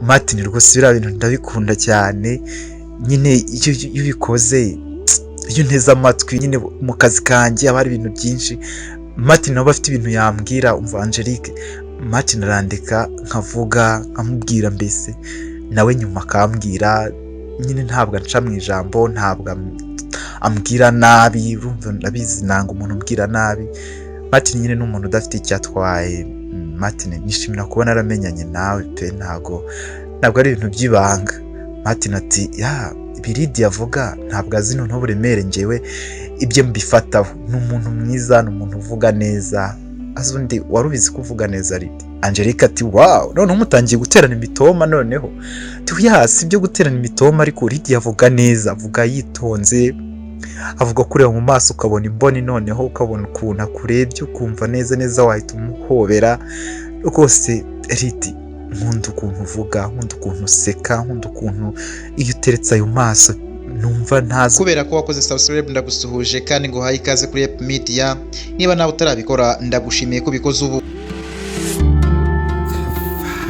Martin, rwose biriya bintu ndabikunda cyane nyine. Iyo ubikoze, iyo unteze amatwi nyine, mu kazi kanjye haba hari ibintu byinshi. Martin nawe aba afite ibintu yambwira. Umva Angelique, Martin arandika nkavuga, nkamubwira, mbese nawe nyuma akambwira nyine. Ntabwo anca mu ijambo, ntabwo ambwira nabi. Urumva ndabizi, nanga umuntu umbwira nabi. Martin nyine ni umuntu udafite icyo atwaye. Martin, nishimira kuba naramenyanye nawe pe, ntabwo ari ibintu by'ibanga. Martin ati: "Ya, ibiridi avuga ntabwo azi noneho uburemere njyewe ibyo mbifataho. Ni umuntu mwiza, ni umuntu uvuga neza." Azi undi wari ubizi ko uvuga neza, Lidi. Angelique ati: "Wow, noneho mutangiye guterana imitoma noneho." Ati: "Ya, si ibyo guterana imitoma, ariko Lidi avuga neza, avuga yitonze, avuga kureba mu maso ukabona imboni, noneho ukabona ukuntu akurebye ukumva neza neza wahita umuhobera rwose. Lidi, nkunda ukuntu uvuga, nkunda ukuntu useka, nkunda ukuntu iyo uteretse ayo maso numva ntazi." Kubera ko wakoze subscribe, ndagusuhuje kandi nguhaye ikaze kuri Ep Media. Niba nawe utarabikora, ndagushimiye ko ubikoze ubu.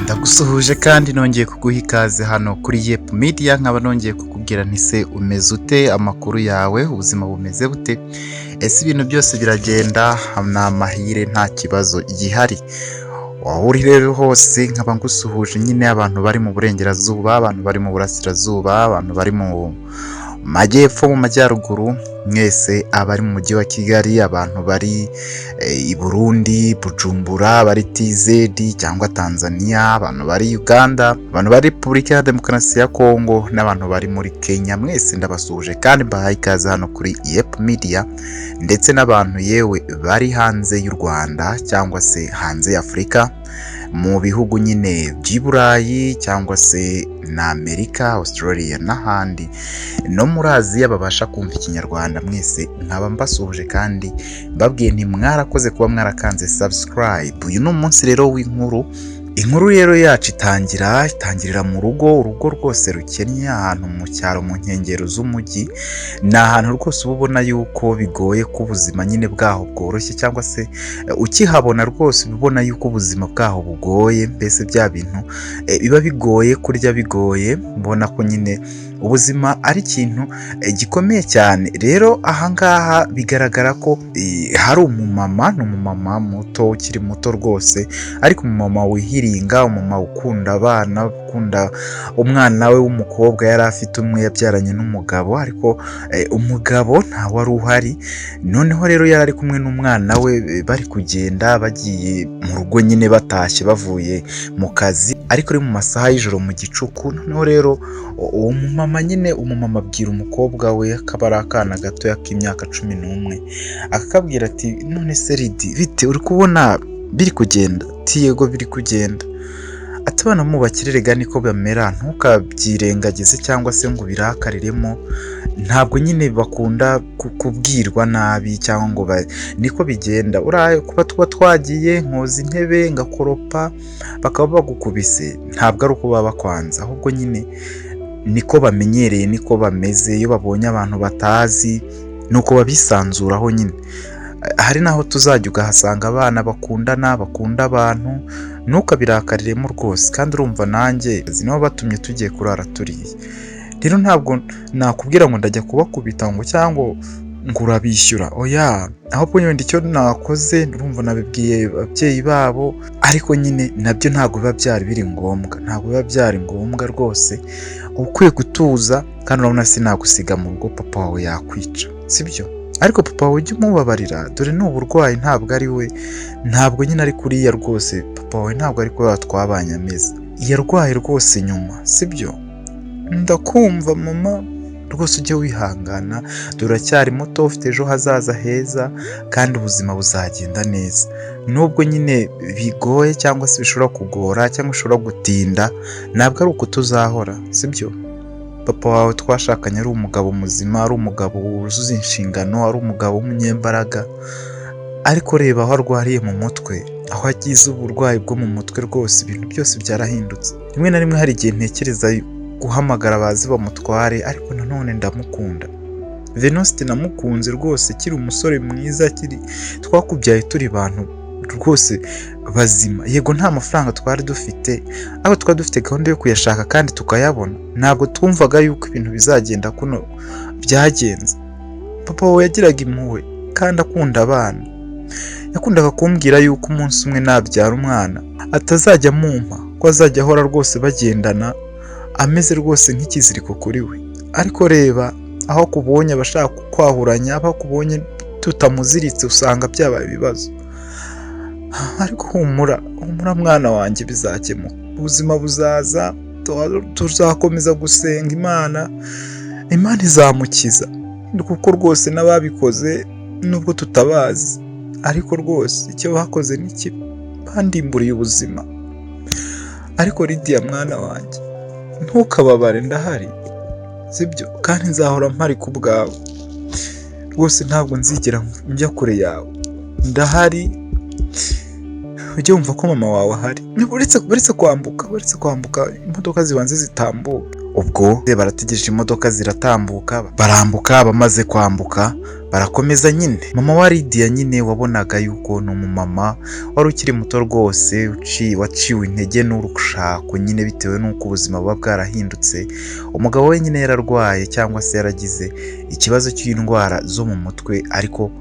Ndagusuhuje kandi nongeye kuguha ikaze hano kuri Yep Media. Nkaba nongeye kukubwira nti: "Se umeze ute? Amakuru yawe, ubuzima bumeze bute? Ese ibintu byose biragenda ni amahire, nta kibazo gihari?" Aho uri rero hose nkaba ngusuhuje nyine: abantu bari mu burengerazuba, abantu bari mu burasirazuba, abantu bari mu majyepfo, mu majyaruguru, mwese abari mu mujyi wa Kigali, abantu bari i Burundi, Bujumbura, bari TZ cyangwa Tanzania, abantu bari Uganda, abantu bari Repubulika ya Demokarasi ya Kongo n'abantu bari muri Kenya, mwese ndabasuhuje kandi mbahaye ikaze hano kuri Yep Media, ndetse n'abantu yewe bari hanze y'u Rwanda cyangwa se hanze y'Afurika, mu bihugu nyine by'i Burayi cyangwa se na Amerika, Australia n'ahandi, no muri Aziya babasha kumva Ikinyarwanda, mwese nkaba mbasuhuje kandi mbabwiye nti mwarakoze kuba mwarakanze subscribe. Uyu ni umunsi rero w'inkuru. Inkuru rero yacu itangirira mu rugo, urugo rwose rukennye, ahantu mu cyaro, mu nkengero z'umujyi. Ni ahantu rwose uba ubona yuko bigoye ko ubuzima nyine bwaho bworoshye, cyangwa se ukihabona rwose uba ubona yuko ubuzima bwaho bugoye, mbese bya bintu biba bigoye kurya, bigoye, ubona ko nyine ubuzima ari ikintu gikomeye cyane. Rero ahangaha bigaragara ko hari umumama, ni umumama muto, ukiri muto rwose, ariko umumama wihiringa, umumama ukunda abana, ukunda umwana we w'umukobwa. Yari afite umwe yabyaranye n'umugabo, ariko umugabo ntawe wari uhari. Noneho rero yari ari kumwe n'umwana we, bari kugenda bagiye mu rugo nyine, batashye bavuye mu kazi, ariko ari mu masaha y'ijoro, mu gicuku. Noneho rero uwo mumama nyine, umumama abwira umukobwa we, akaba ari akana gatoya k'imyaka 11, akakabwira ati: "None se Lidi, bite, uri kubona biri kugenda?" Ati: "Yego, biri kugenda." Ati: "Abana mu bakire rega niko bamera, ntukabyirengagize cyangwa se ngo ubirakariremo. Ntabwo nyine bakunda kubwirwa nabi cyangwa ngo niko bigenda. Uriya kuba tuba twagiye nkoza intebe, ngakoropa, bakaba bagukubise, ntabwo ari uko baba bakwanze, ahubwo nyine niko bamenyereye, niko bameze. Iyo babonye abantu batazi ni uko babisanzuraho nyine. Hari n'aho tuzajya ukahasanga abana bakundana, bakunda abantu, ntukabirakariremo rwose. Kandi urumva nanjye nibo batumye tugiye kurara turiye. Rero ntabwo nakubwira ngo ndajya kubakubita ngo cyangwa ngo urabishyura, oya. Ahubwo wenda icyo nakoze, urumva nabibwiye ababyeyi babo, ariko nyine nabyo ntabwo biba byari biri ngombwa, ntabwo biba byari ngombwa rwose. Uba ukwiye gutuza, kandi urabona sinagusiga mu rugo, papa wawe yakwica, sibyo? Ariko papa wawe ujye umubabarira, dore ni uburwayi, ntabwo ari we, ntabwo nyine ari kuriya rwose. Papa wawe ntabwo ari kuriya twabanye ameze, yarwaye rwose nyuma, sibyo?" "Ndakumva mama." "Rwose ujye wihangana, dore uracyari muto, ufite ejo hazaza heza, kandi ubuzima buzagenda neza. Nubwo nyine bigoye cyangwa se bishobora kugora cyangwa bishobora gutinda, ntabwo ari uko tuzahora, sibyo? Papa wawe twashakanye ari umugabo muzima, ari umugabo wuzuza inshingano, ari umugabo w'umunyembaraga, ariko reba aho arwariye mu mutwe, aho agize uburwayi bwo mu mutwe, rwose ibintu byose byarahindutse. Rimwe na rimwe hari igihe ntekereza guhamagara abazi bamutware, ariko nanone ndamukunda. Venuste namukunze rwose akiri umusore mwiza, akiri twakubyaye turi bantu rwose." rwose bazima. Yego nta mafaranga twari dufite, ariko twari dufite gahunda yo kuyashaka kandi tukayabona. Ntabwo twumvaga yuko ibintu bizagenda kuno byagenze. Papa wawe yagiraga impuhwe kandi akunda abana. Yakundaga kumbwira yuko umunsi umwe nabyara umwana atazajya amumpa, ko azajya ahora rwose bagendana ameze rwose nk'ikiziriko kuri we. Ariko reba aho akubonye aba ashaka kukwahuranya, aho akubonye tutamuziritse usanga byabaye ibibazo. Ariko humura, humura mwana wanjye, bizakemuka. Ubuzima buzaza, tuzakomeza gusenga Imana, Imana izamukiza. Kuko rwose n'ababikoze nubwo tutabazi, ariko rwose icyo bakoze ni kibi, bandimburiye ubuzima. Ariko Lidiya mwana wanjye, ntukababare, ndahari, sibyo? Kandi nzahora mpari ku bwawe. Rwose ntabwo nzigera njya kure yawe, ndahari. Ujye wumva ko mama wawe ahari. Uretse kwambuka imodoka zibanze zitambuka. Ubwo barategereje, imodoka ziratambuka, barambuka. Bamaze kwambuka barakomeza nyine. Mama wa Lidiya nyine wabonaga yuko ni umumama wari ukiri muto rwose, waciwe intege n'urushako nyine bitewe n'uko ubuzima buba bwarahindutse. Umugabo we nyine yararwaye cyangwa se yaragize ikibazo cy'indwara zo mu mutwe, ariko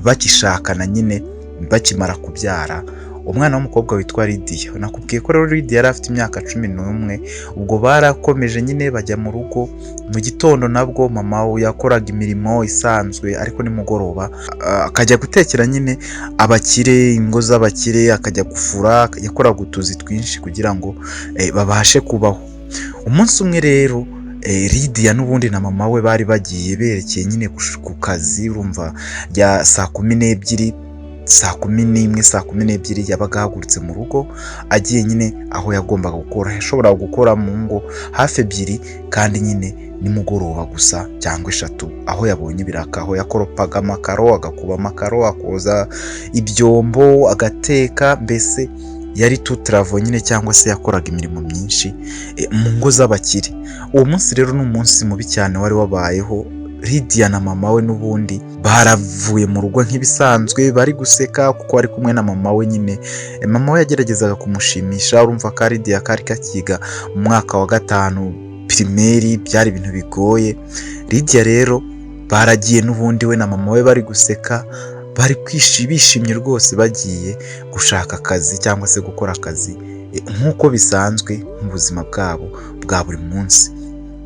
bakishakana nyine, bakimara kubyara umwana w'umukobwa witwa Lidiya. Nakubwiye ko rero Lidiya yari afite imyaka 11. Ubwo barakomeje nyine bajya mu rugo. Mu gitondo nabwo mama we yakoraga imirimo isanzwe, ariko nimugoroba akajya gutekera nyine abakire, ingo z'abakire, akajya gufura, yakoraga utuzi twinshi kugira ngo babashe kubaho. Umunsi umwe rero Lidiya n'ubundi na mama we bari bagiye berekeye nyine ku kazi. Urumva rya saa 12, saa 11, saa 12 yabaga ahagurutse mu rugo agiye nyine aho yagombaga gukora. Yashoboraga gukora mu ngo hafi ebyiri kandi nyine nimugoroba gusa cyangwa eshatu, aho yabonye ibiraka, aho yakoropaga amakaro, agakuba amakaro, akoza ibyombo, agateka. Mbese yari tutaravo nyine, cyangwa se yakoraga imirimo myinshi mu ngo z'abakire. Uwo munsi rero ni umunsi mubi cyane wari wabayeho. Lidiya na mama we n'ubundi baravuye mu rugo nk'ibisanzwe, bari guseka kuko bari kumwe na mama we nyine. Mama we yageragezaga kumushimisha. Urumva ko Lidiya kari kakiga mu mwaka wa 5 primaire, byari ibintu bigoye. Lidiya rero baragiye n'ubundi, we na mama we bari guseka, bari bishimye rwose, bagiye gushaka akazi cyangwa se gukora akazi nk'uko bisanzwe mu buzima bwabo bwa buri munsi.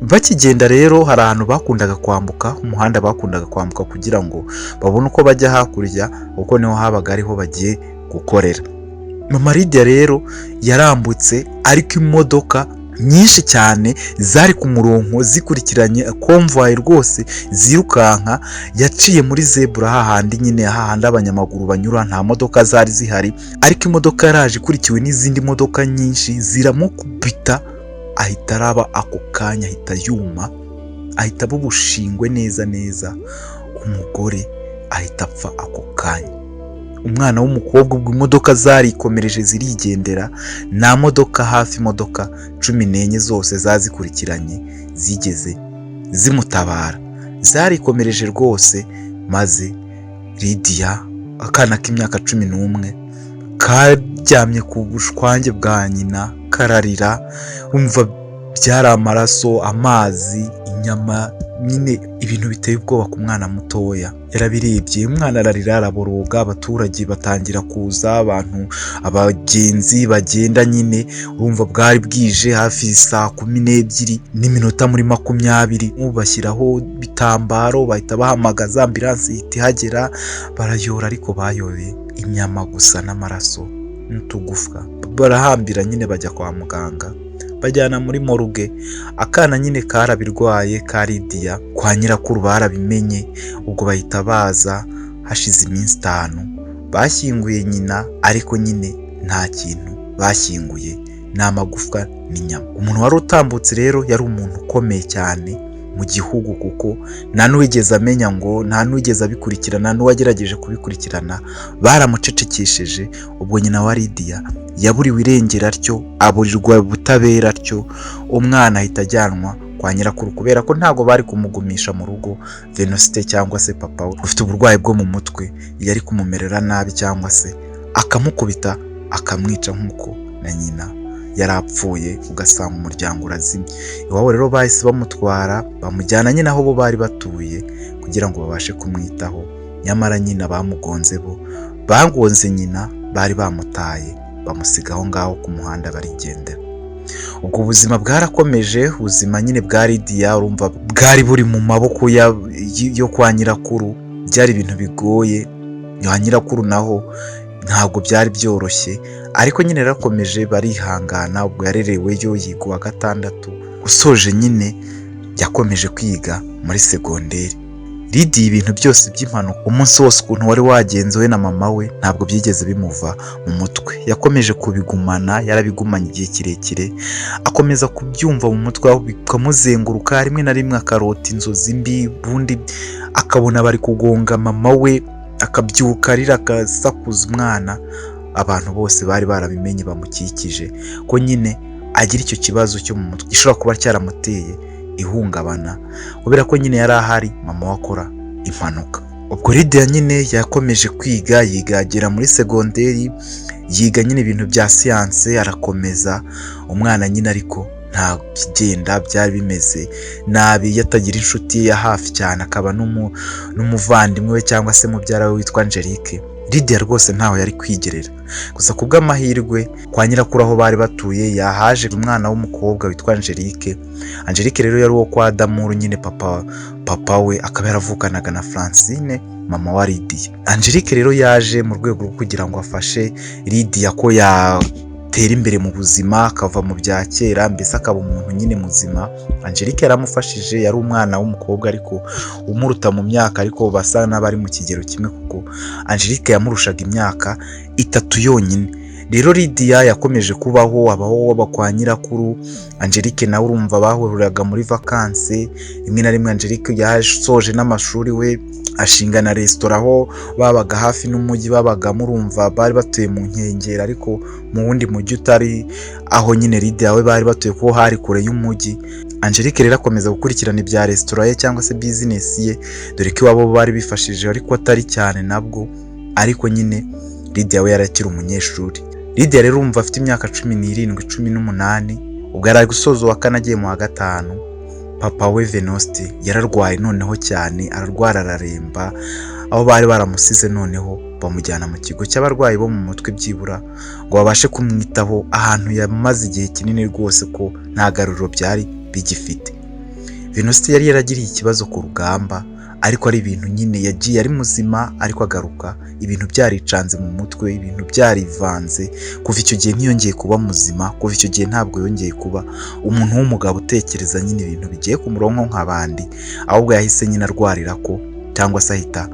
Bakigenda rero, hari ahantu bakundaga kwambuka umuhanda, bakundaga kwambuka kugira ngo babone uko bajya hakurya, kuko niho habaga ariho bagiye gukorera. Mama Lidiya rero yarambutse, ariko imodoka nyinshi cyane zari ku murongo zikurikiranye, convoy rwose zirukanka. Yaciye muri zebura, hahandi nyine, hahandi abanyamaguru banyura, nta modoka zari zihari, ariko imodoka yaraje ikurikiwe n'izindi modoka nyinshi, ziramukubita, ahita araba ako kanya, ahita yuma, ahita aba ubushingwe neza neza. Umugore ahita apfa ako kanya, umwana w'umukobwa. Ubwo imodoka zarikomereje zirigendera. Nta modoka, hafi imodoka 14 zose zazikurikiranye zigeze zimutabara, zarikomereje rwose. Maze Lidiya, akana k'imyaka 11, karyamye ku bushwange bwa nyina kararira. Umva, byari amaraso, amazi, inyama nyine, ibintu biteye ubwoba ku mwana mutoya. Yarabirebye, umwana ararira, araboroga. Abaturage batangira kuza, abantu, abagenzi bagenda nyine. Urumva bwari bwije, hafi saa 12 n'iminota muri 20. Bashyiraho ibitambaro, bahita bahamagaza ambulance, ihita ihagera, barayora, ariko bayoye inyama gusa n'amaraso n'utugufwa. Barahambira nyine, bajya kwa muganga, bajyana muri morgue. Akana nyine karabirwaye ka Lidiya, kwa nyirakuru barabimenye, ubwo bahita baza. Hashize iminsi 5 bashyinguye nyina, ariko nyine nta kintu bashyinguye, ni amagufwa n'inyama. Umuntu wari utambutse rero yari umuntu ukomeye cyane mu gihugu, kuko nta n'uwigeze amenya, ngo nta n'uwigeze abikurikirana, n'uwagerageje kubikurikirana baramucecekesheje. Ubwo nyina wa Lidiya yaburiwe irengero atyo, aburirwa ubutabera atyo. Umwana ahita ajyanwa kwa nyirakuru kubera ko ntabwo bari kumugumisha mu rugo. Venosite cyangwa se papa we ufite uburwayi bwo mu mutwe yari kumumerera nabi cyangwa se akamukubita akamwica nk'uko na nyina yari apfuye, ugasanga umuryango urazimye. Iwabo rero bahise bamutwara, bamujyana nyine aho bo bari batuye kugira ngo babashe kumwitaho, nyamara nyine abamugonze bo bagonze nyina bari bamutaye, bamusiga aho ngaho ku muhanda barigendera. Ubwo buzima bwarakomeje, ubuzima nyine bwa Lidiya urumva bwari buri mu maboko yo kwa nyirakuru, byari ibintu bigoye, kwa nyirakuru naho ntabwo byari byoroshye, ariko nyine yarakomeje barihangana, ubwo yarereweyo yiga uwa gatandatu, usoje nyine yakomeje kwiga muri segonderi. Lidiya ibintu byose by'impanuka, umunsi wose ukuntu wari wagenze we na mama we ntabwo byigeze bimuva mu mutwe, yakomeje kubigumana, yarabigumanye igihe kirekire, akomeza kubyumva mu mutwe bikamuzenguruka, rimwe na rimwe akarota inzozi mbi, ubundi akabona bari kugonga mama we, akabyuka arira agasakuza umwana, abantu bose bari barabimenye bamukikije ko nyine agira icyo kibazo cyo mu mutwe gishobora kuba cyaramuteye ihungabana, kubera ko nyine yari ahari mama we akora impanuka. Ubwo Lidiya nyine yakomeje kwiga, yiga agera muri segonderi, yiga nyine ibintu bya siyanse arakomeza, umwana nyine ariko nta kigenda, byari bimeze nabi, iyo atagira inshuti ye ya hafi cyane akaba n'umuvandimwe we cyangwa se mubyara we witwa Angelique, Lidiya rwose ntaho yari kwigerera. Gusa ku bw'amahirwe kwa nyirakuru aho bari batuye yahaje umwana w'umukobwa witwa Angelique. Angelique rero yari uwo kwa Damuru nyine papa we akaba yaravukanaga na Francine mama wa Lidiya. Angelique rero yaje mu rwego rwo kugira ngo afashe Lidiya ko yatera imbere mu buzima, akava mu bya kera, mbese akaba umuntu nyine muzima. Angelique yaramufashije, yari umwana w'umukobwa ariko umuruta mu myaka, ariko basa n'abari mu kigero kimwe kuko Angelique yamurushaga imyaka 3 yonyine. Rero Lidiya yakomeje kubaho, abaho aba kwa nyirakuru, Angelique nawe urumva bahuriraga muri vakanse, rimwe na rimwe Angelique yasoje n'amashuri we ashinga na resitora aho babaga hafi n'umujyi babagamo, urumva bari batuye mu nkengero ariko mu wundi mujyi utari aho nyine Lidiya we bari batuye kuko hari kure y'umujyi. Angelique rero akomeza gukurikirana ibya resitora ye cyangwa se bizinesi ye, dore ko iwabo bari bifashije ariko atari cyane nabwo, ariko nyine Lidiya we yari akiri umunyeshuri. Lidiya rero urumva afite imyaka 17, 18, ubwo yari ari gusoza uwa kane agiye mu wa gatanu, papa we Venuste yararwaye noneho cyane, ararwara araremba, aho bari baramusize noneho bamujyana mu kigo cy'abarwayi bo mu mutwe byibura ngo babashe kumwitaho, ahantu yamaze igihe kinini rwose ko nta garuriro byari bigifite. Venuste yari yaragiriye ikibazo ku rugamba, ariko ari ibintu nyine yagiye ari muzima ariko agaruka ibintu byaricanze mu mutwe, ibintu byarivanze, kuva icyo gihe ntiyongeye kuba muzima, kuva icyo gihe ntabwo yongeye kuba umuntu w'umugabo utekereza nyine ibintu bigiye ku murongo nk'abandi, ahubwo yahise nyine arwarira ko cyangwa se ahita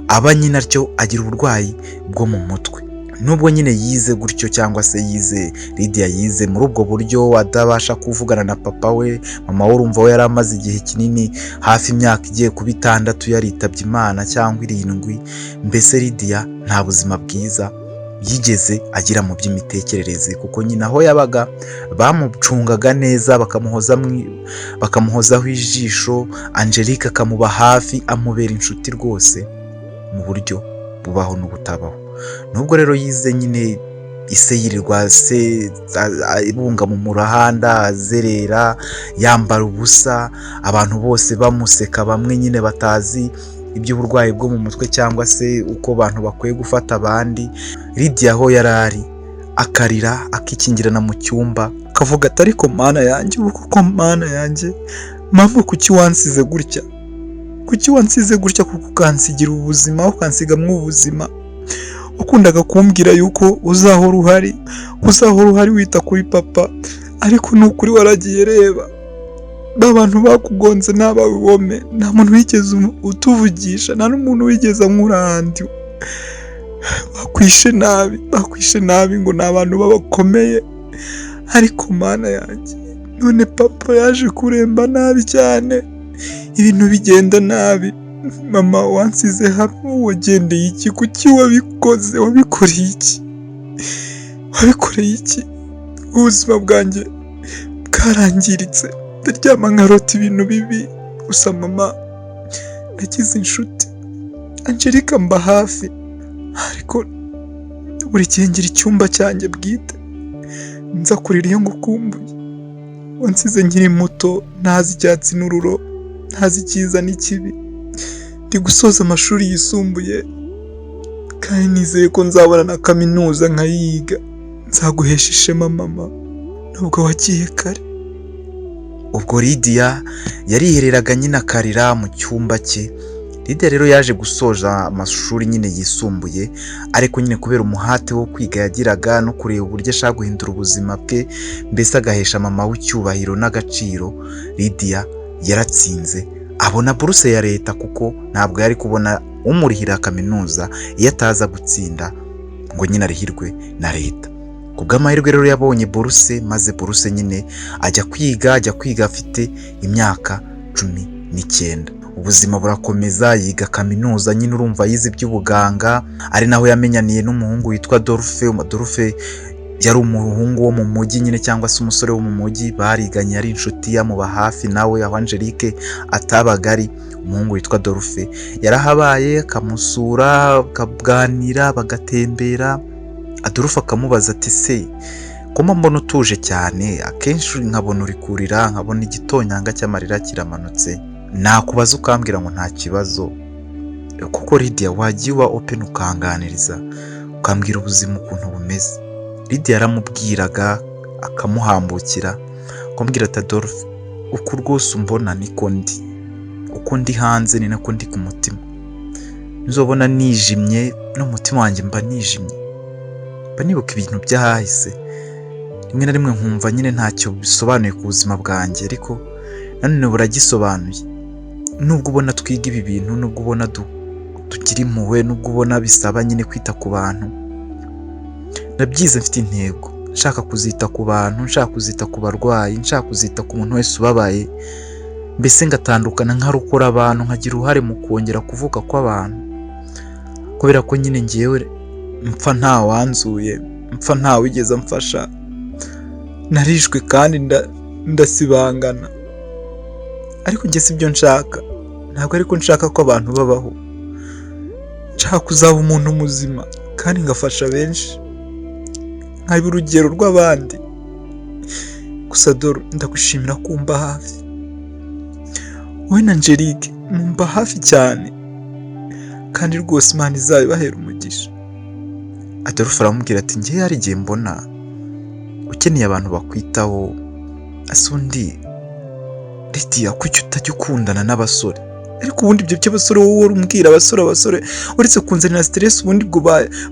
aba nyine atyo agira uburwayi bwo mu mutwe. Nubwo nyine yize gutyo cyangwa se yize Lidiya yize muri ubwo buryo atabasha kuvugana na papa we, mama we urumva we yari amaze igihe kinini hafi imyaka igiye kuba 6 yaritabye Imana cyangwa 7, mbese Lidiya nta buzima bwiza yigeze agira mu by'imitekerereze, kuko nyine aho yabaga bamucungaga neza, bakamuhozaho ijisho, Angelique akamuba hafi, amubera inshuti rwose mu buryo bubaho n'ubutabaho. Nubwo rero yize nyine ise yirirwa se abunga mu muhanda azerera yambara ubusa, abantu bose bamuseka, bamwe nyine batazi iby'uburwayi bwo mu mutwe cyangwa se uko abantu bakwiye gufata abandi, Lidiya aho yari ari akarira akikingirana mu cyumba akavuga ati ariko Mana yanjye, ubu koko Mana yanjye, mama kuki wansize gutya, kuki wansize gutya kuko ukansigira ubuzima, ukansigamwo ubuzima, wakundaga kumbwira yuko uzahora uhari, uzahora uhari wita kuri papa, ariko ni ukuri waragiye reba ba bantu bakugonze ni abawe wome, nta muntu wigeze utuvugisha, nta n'umuntu wigeze ankura ahandi, bakwishe nabi, bakwishe nabi ngo ni abantu babakomeye, ariko Mana yanjye none papa yaje kuremba nabi cyane, ibintu bigenda nabi, mama wansize hano wagendeye iki, kuki wabikoze, wabikoreye iki, wabikoreye iki, ubuzima bwanjye bwarangiritse, ndaryama nkarota ibintu bibi, gusa mama nagize inshuti Angelique mba hafi, ariko Buri gihe ngira icyumba cyanjye bwite nza kurira iyo ngukumbuye. Wansize nkiri muto, ntazi icyatsi n'ururo, ntazi icyiza n'ikibi. Ndi gusoza amashuri yisumbuye kandi nizeye ko nzabona na kaminuza nkayiga. Nzaguhesha ishema mama, nubwo wagiye kare. Ubwo Lidiya yarihereraga nyine akarira mu cyumba cye. Lidiya rero yaje gusoza amashuri nyine yisumbuye, ariko nyine kubera umuhate wo kwiga yagiraga no kureba uburyo ashaka guhindura ubuzima bwe, mbese agahesha mama we icyubahiro n'agaciro, Lidiya yaratsinze abona buruse ya leta, kuko ntabwo yari kubona umurihira kaminuza iyo ataza gutsinda ngo nyine arihirwe na leta. Ku bw'amahirwe rero yabonye buruse, maze buruse nyine ajya kwiga afite imyaka 19. Ubuzima burakomeza, yiga kaminuza nyine, urumva yize iby'ubuganga, ari naho yamenyaniye n'umuhungu witwa Adolphe. Adolphe yari umuhungu wo mu mujyi nyine, cyangwa se umusore wo mu mujyi, bariganye, yari inshuti, yamuba hafi nawe aho Angelique atabaga ari. Umuhungu witwa Adolphe yarahabaye, akamusura, bakaganira, bagatembera. Adolphe akamubaza ati: "Se ko mbona utuje cyane, akenshi nkabona uri kurira, nkabona igitonyanga cy'amarira kiramanutse, nakubaza ukambwira ngo nta kibazo, kuko Lidiya wagiye uba open ukanganiriza, ukambwira ubuzima ukuntu bumeze?" Lidiya yaramubwiraga, akamuhambukira, akamubwira ati: "Adolphe, uko rwose umbona niko ndi, uko ndi hanze ni nako ndi ku mutima. Nzobona nijimye, n'umutima wanjye mba nijimye, mba nibuka ibintu by'ahahise, rimwe na rimwe nkumva nyine ntacyo bisobanuye ku buzima bwanjye, ariko nanone buragisobanuye. Nubwo ubona twiga ibi bintu, nubwo ubona tugira impuhwe, nubwo ubona bisaba nyine kwita ku bantu, nabyize mfite intego, nshaka kuzita ku bantu, nshaka kuzita ku barwayi, nshaka kuzita ku muntu wese ubabaye, mbese ngatandukana, nkarokora abantu, nkagira uruhare mu kongera kuvuka kw'abantu, kubera ko nyine ngewe mpfa ntawanzuye, mpfa ntawigeze amfasha, narishwe kandi ndasibangana. Ariko njye si byo nshaka, ntabwo ariko nshaka ko abantu babaho. Nshaka kuzaba umuntu muzima kandi ngafasha benshi, nkaba urugero rw'abandi. Gusa dore ndagushimira ko umba hafi, wowe na Angelique mumba hafi cyane, kandi rwose Imana izabibahera umugisha." Adolphe aramubwira ati: "Njye hari igihe mbona ukeneye abantu bakwitaho. Ese undi Lidiya, kuki utajya ukundana n'abasore?" "Ariko ubundi ibyo by'abasore, wowe uhora umbwira abasore, abasore, uretse kunzanira stress, ubundi bwo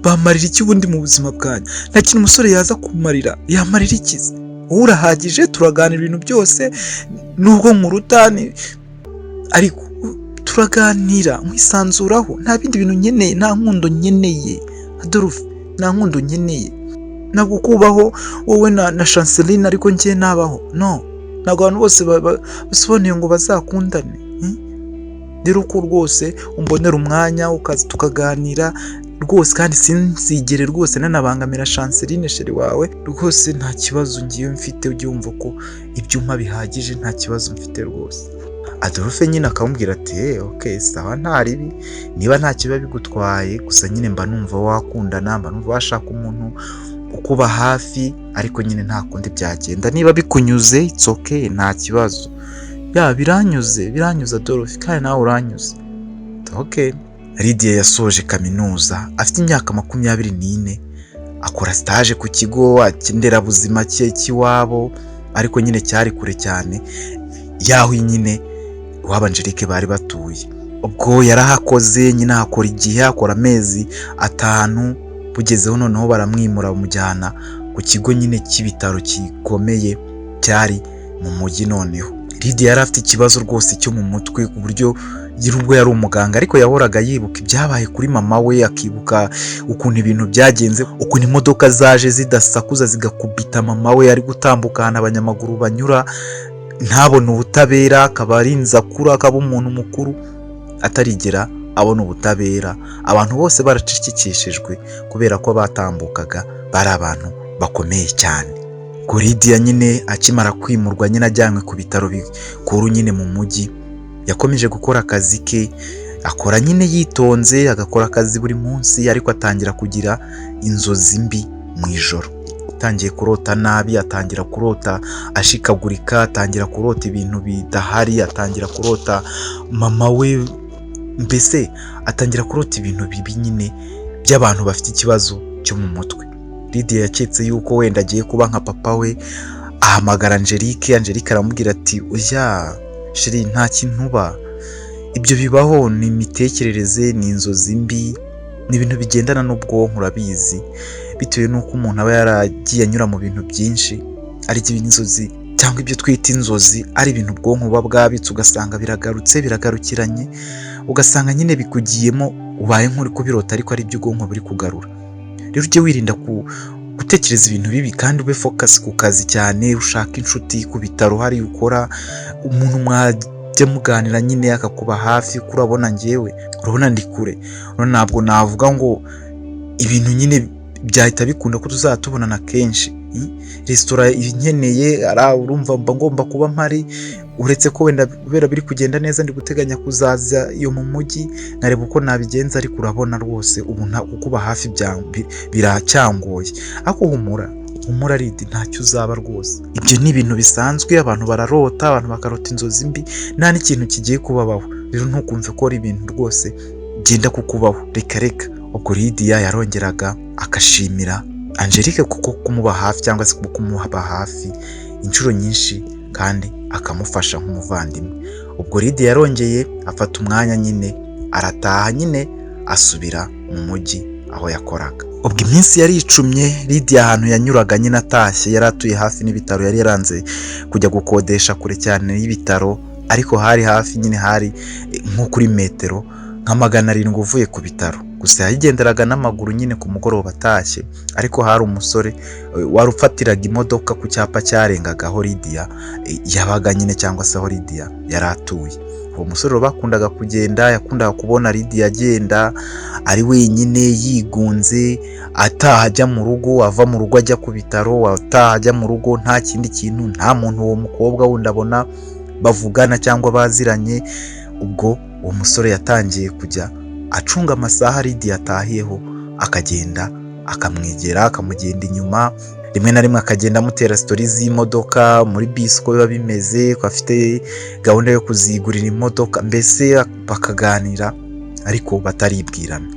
bamarira iki ubundi mu buzima bwanjye? Nta kintu umusore yaza kumarira, yamarira iki se? Wowe urahagije, turaganira ibintu byose, nubwo nkuruta ariko turaganira nkwisanzuraho. Nta bindi bintu nkeneye, nta nkundo nkeneye, Adolphe, nta nkundo nkeneye. Ntabwo kubaho wowe na Chanceline, ariko njye nabaho no. Ntabwo abantu bose basobanuye ngo bazakundane, Rero ko rwose umbonera umwanya ukaza tukaganira rwose, kandi sinzigere rwose nanabangamira Chanceline chérie wawe, rwose nta kibazo ngiye mfite. Ujye wumva ko ibyuma bihagije, nta kibazo mfite rwose." Adolphe nyine akamubwira ati: "Okay, sawa, nta ribi niba nta kiba bigutwaye, gusa nyine mba numva wakundana, mba numva washaka umuntu ukuba hafi, ariko nyine nta kundi byagenda. Niba bikunyuze, it's okay, nta kibazo." "Ya, biranyuze, biranyuze Adolphe, kandi nawe uranyuze." Okay. Lydia yasoje kaminuza afite imyaka 24, akora stage ku kigo nderabuzima cye cy'iwabo, ariko nyine cyari kure cyane y'aho nyine iwabo Angelique bari batuye. Ubwo yarahakoze nyine, ahakora igihe, akora amezi 5, bugezeho noneho baramwimura, bamujyana ku kigo nyine cy'ibitaro gikomeye cyari mu mujyi. Noneho Lydia yari afite ikibazo rwose cyo mu mutwe, ku buryo ubwo yari umuganga ariko yahoraga yibuka ibyabaye kuri mama we, akibuka ukuntu ibintu byagenze, ukuntu imodoka zaje zidasakuza zigakubita mama we ari gutambuka ahantu abanyamaguru banyura, ntabone ubutabera, akaba arinze akura, akaba umuntu mukuru atarigera abona ubutabera, abantu bose baracecekeshejwe kubera ko batambukaga bari abantu bakomeye cyane. Ubwo Lydia nyine akimara kwimurwa nyine ajyanywe ku bitaro bikuru nyine mu mujyi, yakomeje gukora akazi ke. Akora nyine yitonze, agakora akazi buri munsi, ariko atangira kugira inzozi mbi mu ijoro. Atangiye kurota nabi, atangira kurota ashikagurika, atangira kurota ibintu bidahari, atangira kurota mama we, mbese atangira kurota ibintu bibi nyine by'abantu bafite ikibazo cyo mu mutwe. Lydia yaketse yuko wenda agiye kuba nka papa we, ahamagara Angelique. Angelique aramubwira ati: "Oya chérie, nta kintu uba, ibyo bibaho, ni imitekerereze, ni inzozi mbi, ni ibintu bigendana n'ubwonko, urabizi, bitewe n'uko umuntu aba yaragiye anyura mu bintu byinshi, ari inzozi cyangwa ibyo twita inzozi ari ibintu ubwonko buba bwabitse, ugasanga biragarutse, biragarukiranye, ugasanga nyine bikugiyemo, ubaye nk'uri kubirota ariko ari ibyo ubwonko buri kugarura. Rero ujye wirinda gutekereza ibintu bibi kandi ube focus ku kazi cyane, ushaka inshuti ku bitaro hari ukora, umuntu mwajya muganira nyine akakuba hafi, kuko urabona njyewe, urabona ndi kure, ntabwo navuga ngo ibintu nyine byahita bikunda ko tuzajya tubonana kenshi. Resitora nkeneye, urumva mba ngomba kuba mpari, uretse ko wenda kubera biri kugenda neza ndi guteganya kuzaza iyo mu mujyi nkareba uko nabigenza, ariko urabona rwose ubu kukuba hafi biracyangoye. Ariko humura, humura Lidi, ntacyo uzaba rwose. Ibyo ni ibintu bisanzwe, abantu bararota, abantu bakarota inzozi mbi, nta n'ikintu kigiye kubabaho. Rero ntukumve ko ari ibintu rwose byenda kukubaho, reka reka." Ubwo Lidiya yarongeraga agashimira Angelique kuko kumuba hafi cyangwa se kumuba hafi inshuro nyinshi kandi akamufasha nk'umuvandimwe. Ubwo Lidiya yarongeye afata umwanya nyine arataha nyine asubira mu mujyi aho yakoraga. Ubwo iminsi yari icumye, Lidiya ahantu yanyuraga nyine atashye, yari atuye hafi n'ibitaro, yari yaranze kujya gukodesha kure cyane y'ibitaro, ariko hari hafi nyine, hari nko kuri metero nka 700 uvuye ku bitaro. Gusa yayigenderaga n'amaguru nyine ku mugoroba atashye, ariko hari umusore wari ufatiraga imodoka ku cyapa cyarengaga aho Lidiya yabaga nyine cyangwa se aho Lidiya yari atuye. Uwo musore bakundaga kugenda, yakundaga kubona Lidiya agenda ari wenyine yigunze, ataha ajya mu rugo, ava mu rugo ajya ku bitaro, ataha ajya mu rugo, nta kindi kintu, nta muntu uwo mukobwa wundi abona bavugana cyangwa baziranye. Ubwo uwo musore yatangiye kujya acunga amasaha Lidiya atahiyeho, akagenda akamwegera, akamugenda inyuma, rimwe na rimwe akagenda amutera story z'imodoka muri bisi uko biba bimeze, ko afite gahunda yo kuzigurira imodoka, mbese bakaganira ariko bataribwirana.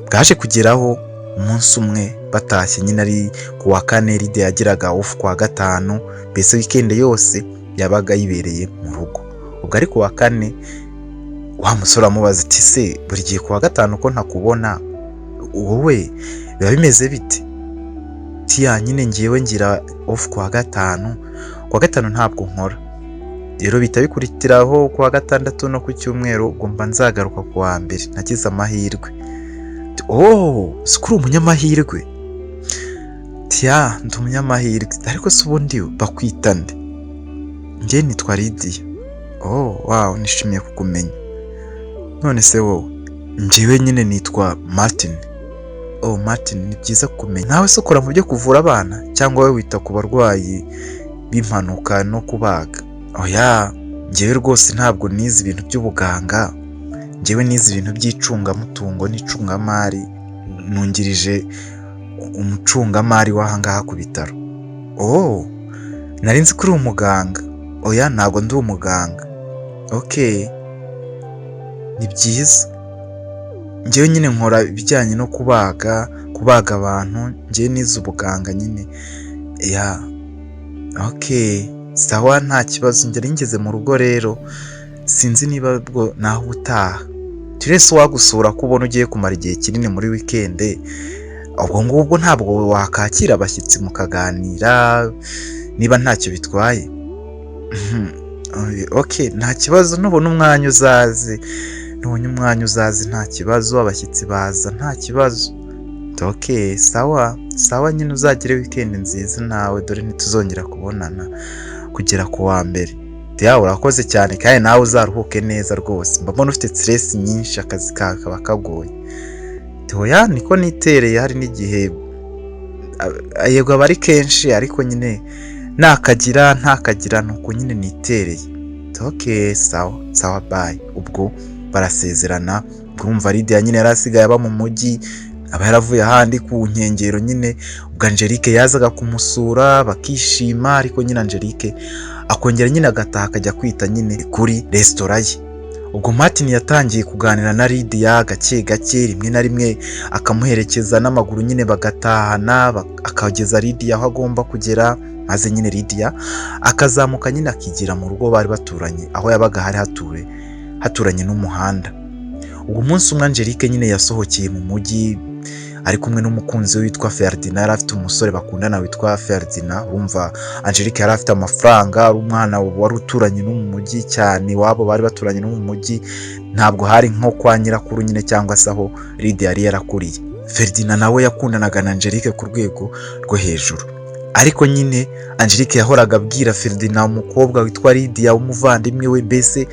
Bwaje kugeraho umunsi umwe batashye nyine ari ku wa kane, Lidiya yagiraga off ku wa gatanu, mbese weekend yose yabaga yibereye mu rugo. Ubwo ari ku wa kane, wa musore amubaza ati: "Se buri gihe ku wa gatanu ko ntakubona, wowe biba bimeze bite?" "Tiya nyine ngewe ngira off ku wa gatanu, ku wa gatanu ntabwo nkora, rero bihita bikurikiraho ku wa gatandatu no ku cyumweru, ubwo mba nzagaruka ku wa mbere nagize amahirwe." "Oh, si ko uri umunyamahirwe?" "Tiya, ndi umunyamahirwe. Ariko se ubundi bakwita nde?" "Njye nitwa Lidiya." "Oh wow, nishimiye kukumenya. None se wowe?" "Njyewe nyine nitwa Martin." "Oh Martin, ni byiza kumenya. Nawe se ukora mu byo kuvura abana cyangwa wowe wita ku barwayi b'impanuka no kubaga?" "Oya, njyewe rwose ntabwo nize ibintu by'ubuganga, njyewe nize ibintu by'icungamutungo n'icungamari, nungirije umucungamari w'aha ngaha ku bitaro." "Oh, nari nzi ko uri umuganga." "Oya, ntabwo ndi umuganga." "Okay, ni byiza. Njyewe nyine nkora ibijyanye no kubaga, kubaga abantu, njyewe nize ubuganga nyine." "Yeah, okay, sawa, nta kibazo, njye ngeze mu rugo rero, sinzi niba ubwo naho ubutaha." "Turese uwagusura ko ubona ugiye kumara igihe kinini muri weekend, ubwo ngubwo ntabwo wakakira abashyitsi mukaganira niba ntacyo bitwaye?" "Okay, nta kibazo, nubona umwanya uzaze, nubonye umwanya uzaze, nta kibazo, abashyitsi baza nta kibazo." "Okay, sawa sawa nyine, uzagire weekend nziza nawe, dore ntituzongera kubonana kugera ku wa mbere." "Ya, urakoze cyane, kandi nawe uzaruhuke neza rwose, mba mbona ufite stress nyinshi, akazi kawe kaba kagoye." "Oya, niko nitereye, hari n'igihe yego aba ari kenshi, ariko nyine nakagira ntakagira, nuko nyine nitereye." "Okay, sawa sawa, bye." Ubwo Barasezerana. Urumva Lydia nyine yari asigaye aba mu mujyi, aba yaravuye ahandi ku nkengero nyine. Ubwo Angelique yazaga kumusura bakishima, ariko nyine Angelique akongera nyine agataha akajya kwita nyine kuri resitora ye. Ubwo Martin yatangiye kuganira na Lydia gake gake, rimwe na rimwe akamuherekeza n'amaguru nyine bagatahana, akageza Lydia aho agomba kugera, maze nyine Lydia akazamuka nyine akigira mu rugo bari baturanye, aho yabaga hari haturanye n'umuhanda. Ubwo umunsi umwe Angelique nyine yasohokeye mu mujyi ari kumwe n'umukunzi we witwa Ferdinand. Yari afite umusore bakundana witwa Ferdinand. Urumva Angelique yari afite amafaranga, ari umwana wari uturanye no mu mujyi cyane, iwabo bari baturanye no mu mujyi, ntabwo hari nko kwa nyirakuru nyine cyangwa se aho Lydia yari yarakuriye. Ferdinand nawe yakundanaga na Angelique ku rwego rwo hejuru, ariko nyine Angelique yahoraga abwira Ferdinand umukobwa witwa Lydia w'umuvandimwe we. Mbese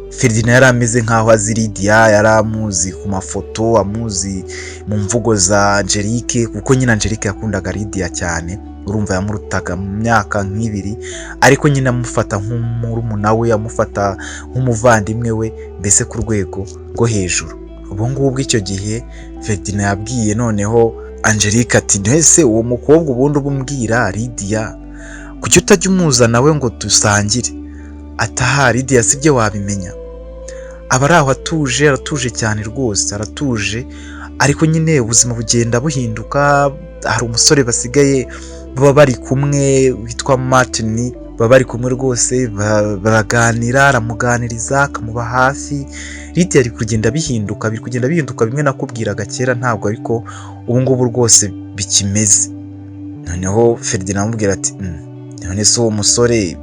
Ferdinand yari ameze nk'aho azi Lydia, yari amuzi ku mafoto, amuzi mu mvugo za Angelique, kuko nyine Angelique yakundaga Lydia cyane. Urumva yamurutaga mu myaka nk'ibiri, ariko nyine amufata nk'umurumuna we, amufata nk'umuvandimwe we, mbese ku rwego rwo hejuru. Ubu ngubwo icyo gihe Ferdinand yabwiye noneho Angelique ati: "Ese uwo mukobwa ubundi uba umbwira Lydia, kuki utajya umuzana we ngo dusangire?" Ataha Lydia sibyo wabimenya, aba ari aho atuje, aratuje cyane rwose, aratuje. Ariko nyine ubuzima bugenda buhinduka. Hari umusore basigaye baba bari kumwe witwa Martin, baba bari kumwe rwose, baraganira, aramuganiriza, akamuba hafi. Lydia ari kugenda bihinduka, biri kugenda bihinduka. Bimwe nakubwiraga kera ntabwo ariko ubu ngubu rwose bikimeze. Noneho Ferdinand amubwira ati: "None se uwo musore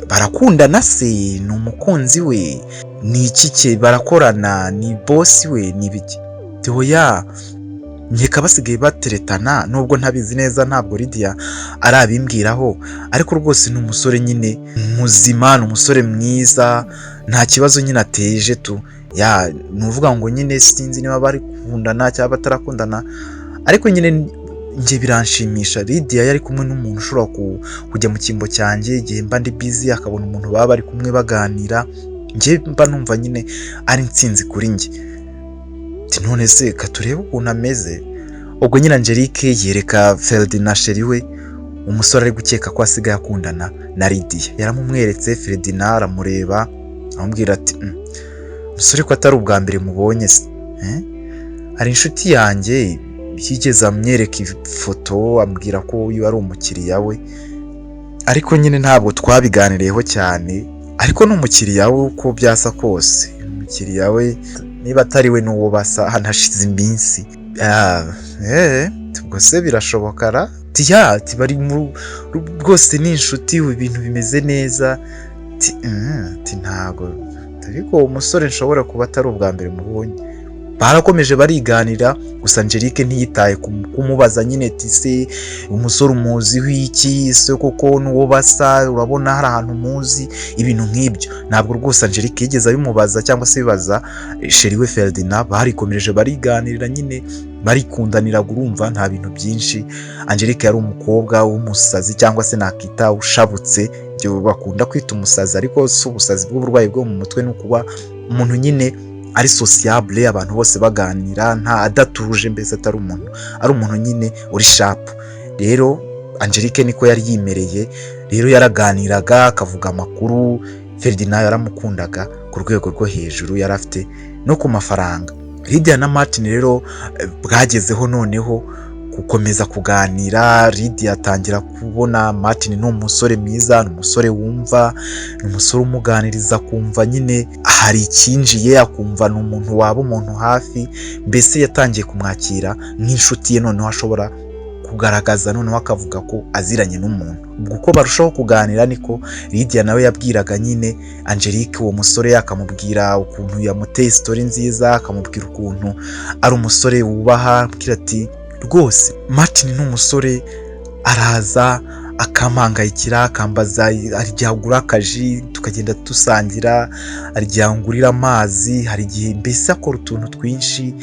barakundana se? Ni umukunzi we? Ni iki cye? Barakorana? Ni boss we? Ni ibiki?" Oya, nkeka basigaye bateretana, nubwo ntabizi neza, ntabwo Lydia arabimbwiraho, ariko rwose ni umusore nyine muzima, ni umusore mwiza, nta kibazo nyine ateje tu. Ya, ni uvuga ngo nyine sinzi niba bari gukundana cyangwa batarakundana, ariko nyine njye biranshimisha Lydia yari kumwe n'umuntu ushobora kujya mu cyimbo cyanjye igihe mba ndi busy, akabona umuntu baba bari kumwe baganira. Njye mba numva nyine ari intsinzi kuri njye. Ati: "None se reka turebe ukuntu ameze." Ubwo nyine Angelique yereka Ferdinand chéri we, umusore ari gukeka ko asigaye akundana na Lydia. Yaramumweretse, Ferdinand aramureba, aramubwira ati: "Umusore ko atari ubwa mbere mubonye se? Eh? Hari inshuti yanjye yigeze amwereka ifoto, ambwira ko uyu ari umukiriya we, ariko nyine ntabwo twabiganiriyeho cyane, ariko ni umukiriya we uko byasa kose, umukiriya we, niba atari we n'uwo basa hanashize iminsi." Ah, ubwo se birashoboka ra?" Ati: "Ya," ati, "bari mu rwose ni inshuti, ibintu bimeze neza." Ati: Ati ntago, ariko uwo musore nshobora kuba atari ubwa mbere mubonye." Barakomeje bariganira, gusa Angelique ntiyitaye kumubaza nyine ati: "Se umusore umuziho iki? Se koko n'uwo basa? Urabona hari ahantu umuzi?" Ibintu nk'ibyo ntabwo rwose Angelique yigeze abimubaza cyangwa se bibaza chéri we Ferdinand. Barikomereje bariganirira nyine, barikundanira. Urumva nta bintu byinshi. Angelique yari umukobwa w'umusazi, cyangwa se nakita ushabutse, ibyo bakunda kwita umusazi, ariko si ubusazi bw'uburwayi bwo mu mutwe, ni ukuba umuntu nyine ari sociable, abantu bose baganira, nta adatuje, mbese atari umuntu, ari umuntu nyine uri sharp. Rero Angelique niko yari yimereye. Rero yaraganiraga, akavuga amakuru. Ferdinand yaramukundaga ku rwego rwo hejuru, yari afite no ku mafaranga. Lydia na Martin rero bwagezeho noneho gukomeza kuganira. Lydia atangira kubona Martin ni umusore mwiza, ni umusore wumva, ni umusore umuganiriza akumva nyine hari icyinjiye, akumva ni umuntu waba umuntu hafi. Mbese yatangiye kumwakira nk'inshuti ye, noneho ashobora kugaragaza, noneho akavuga ko aziranye n'umuntu. Ubwo uko barushaho kuganira niko Lydia nawe yabwiraga nyine Angelique uwo musore, akamubwira ukuntu yamuteye story nziza, akamubwira ukuntu ari umusore wubaha. Amubwira ati: "Rwose Martin ni umusore araza akampangayikira, akambaza, hari igihe agura akaji tukagenda dusangira, hari igihe angurira amazi, hari igihe mbese akora utuntu twinshi,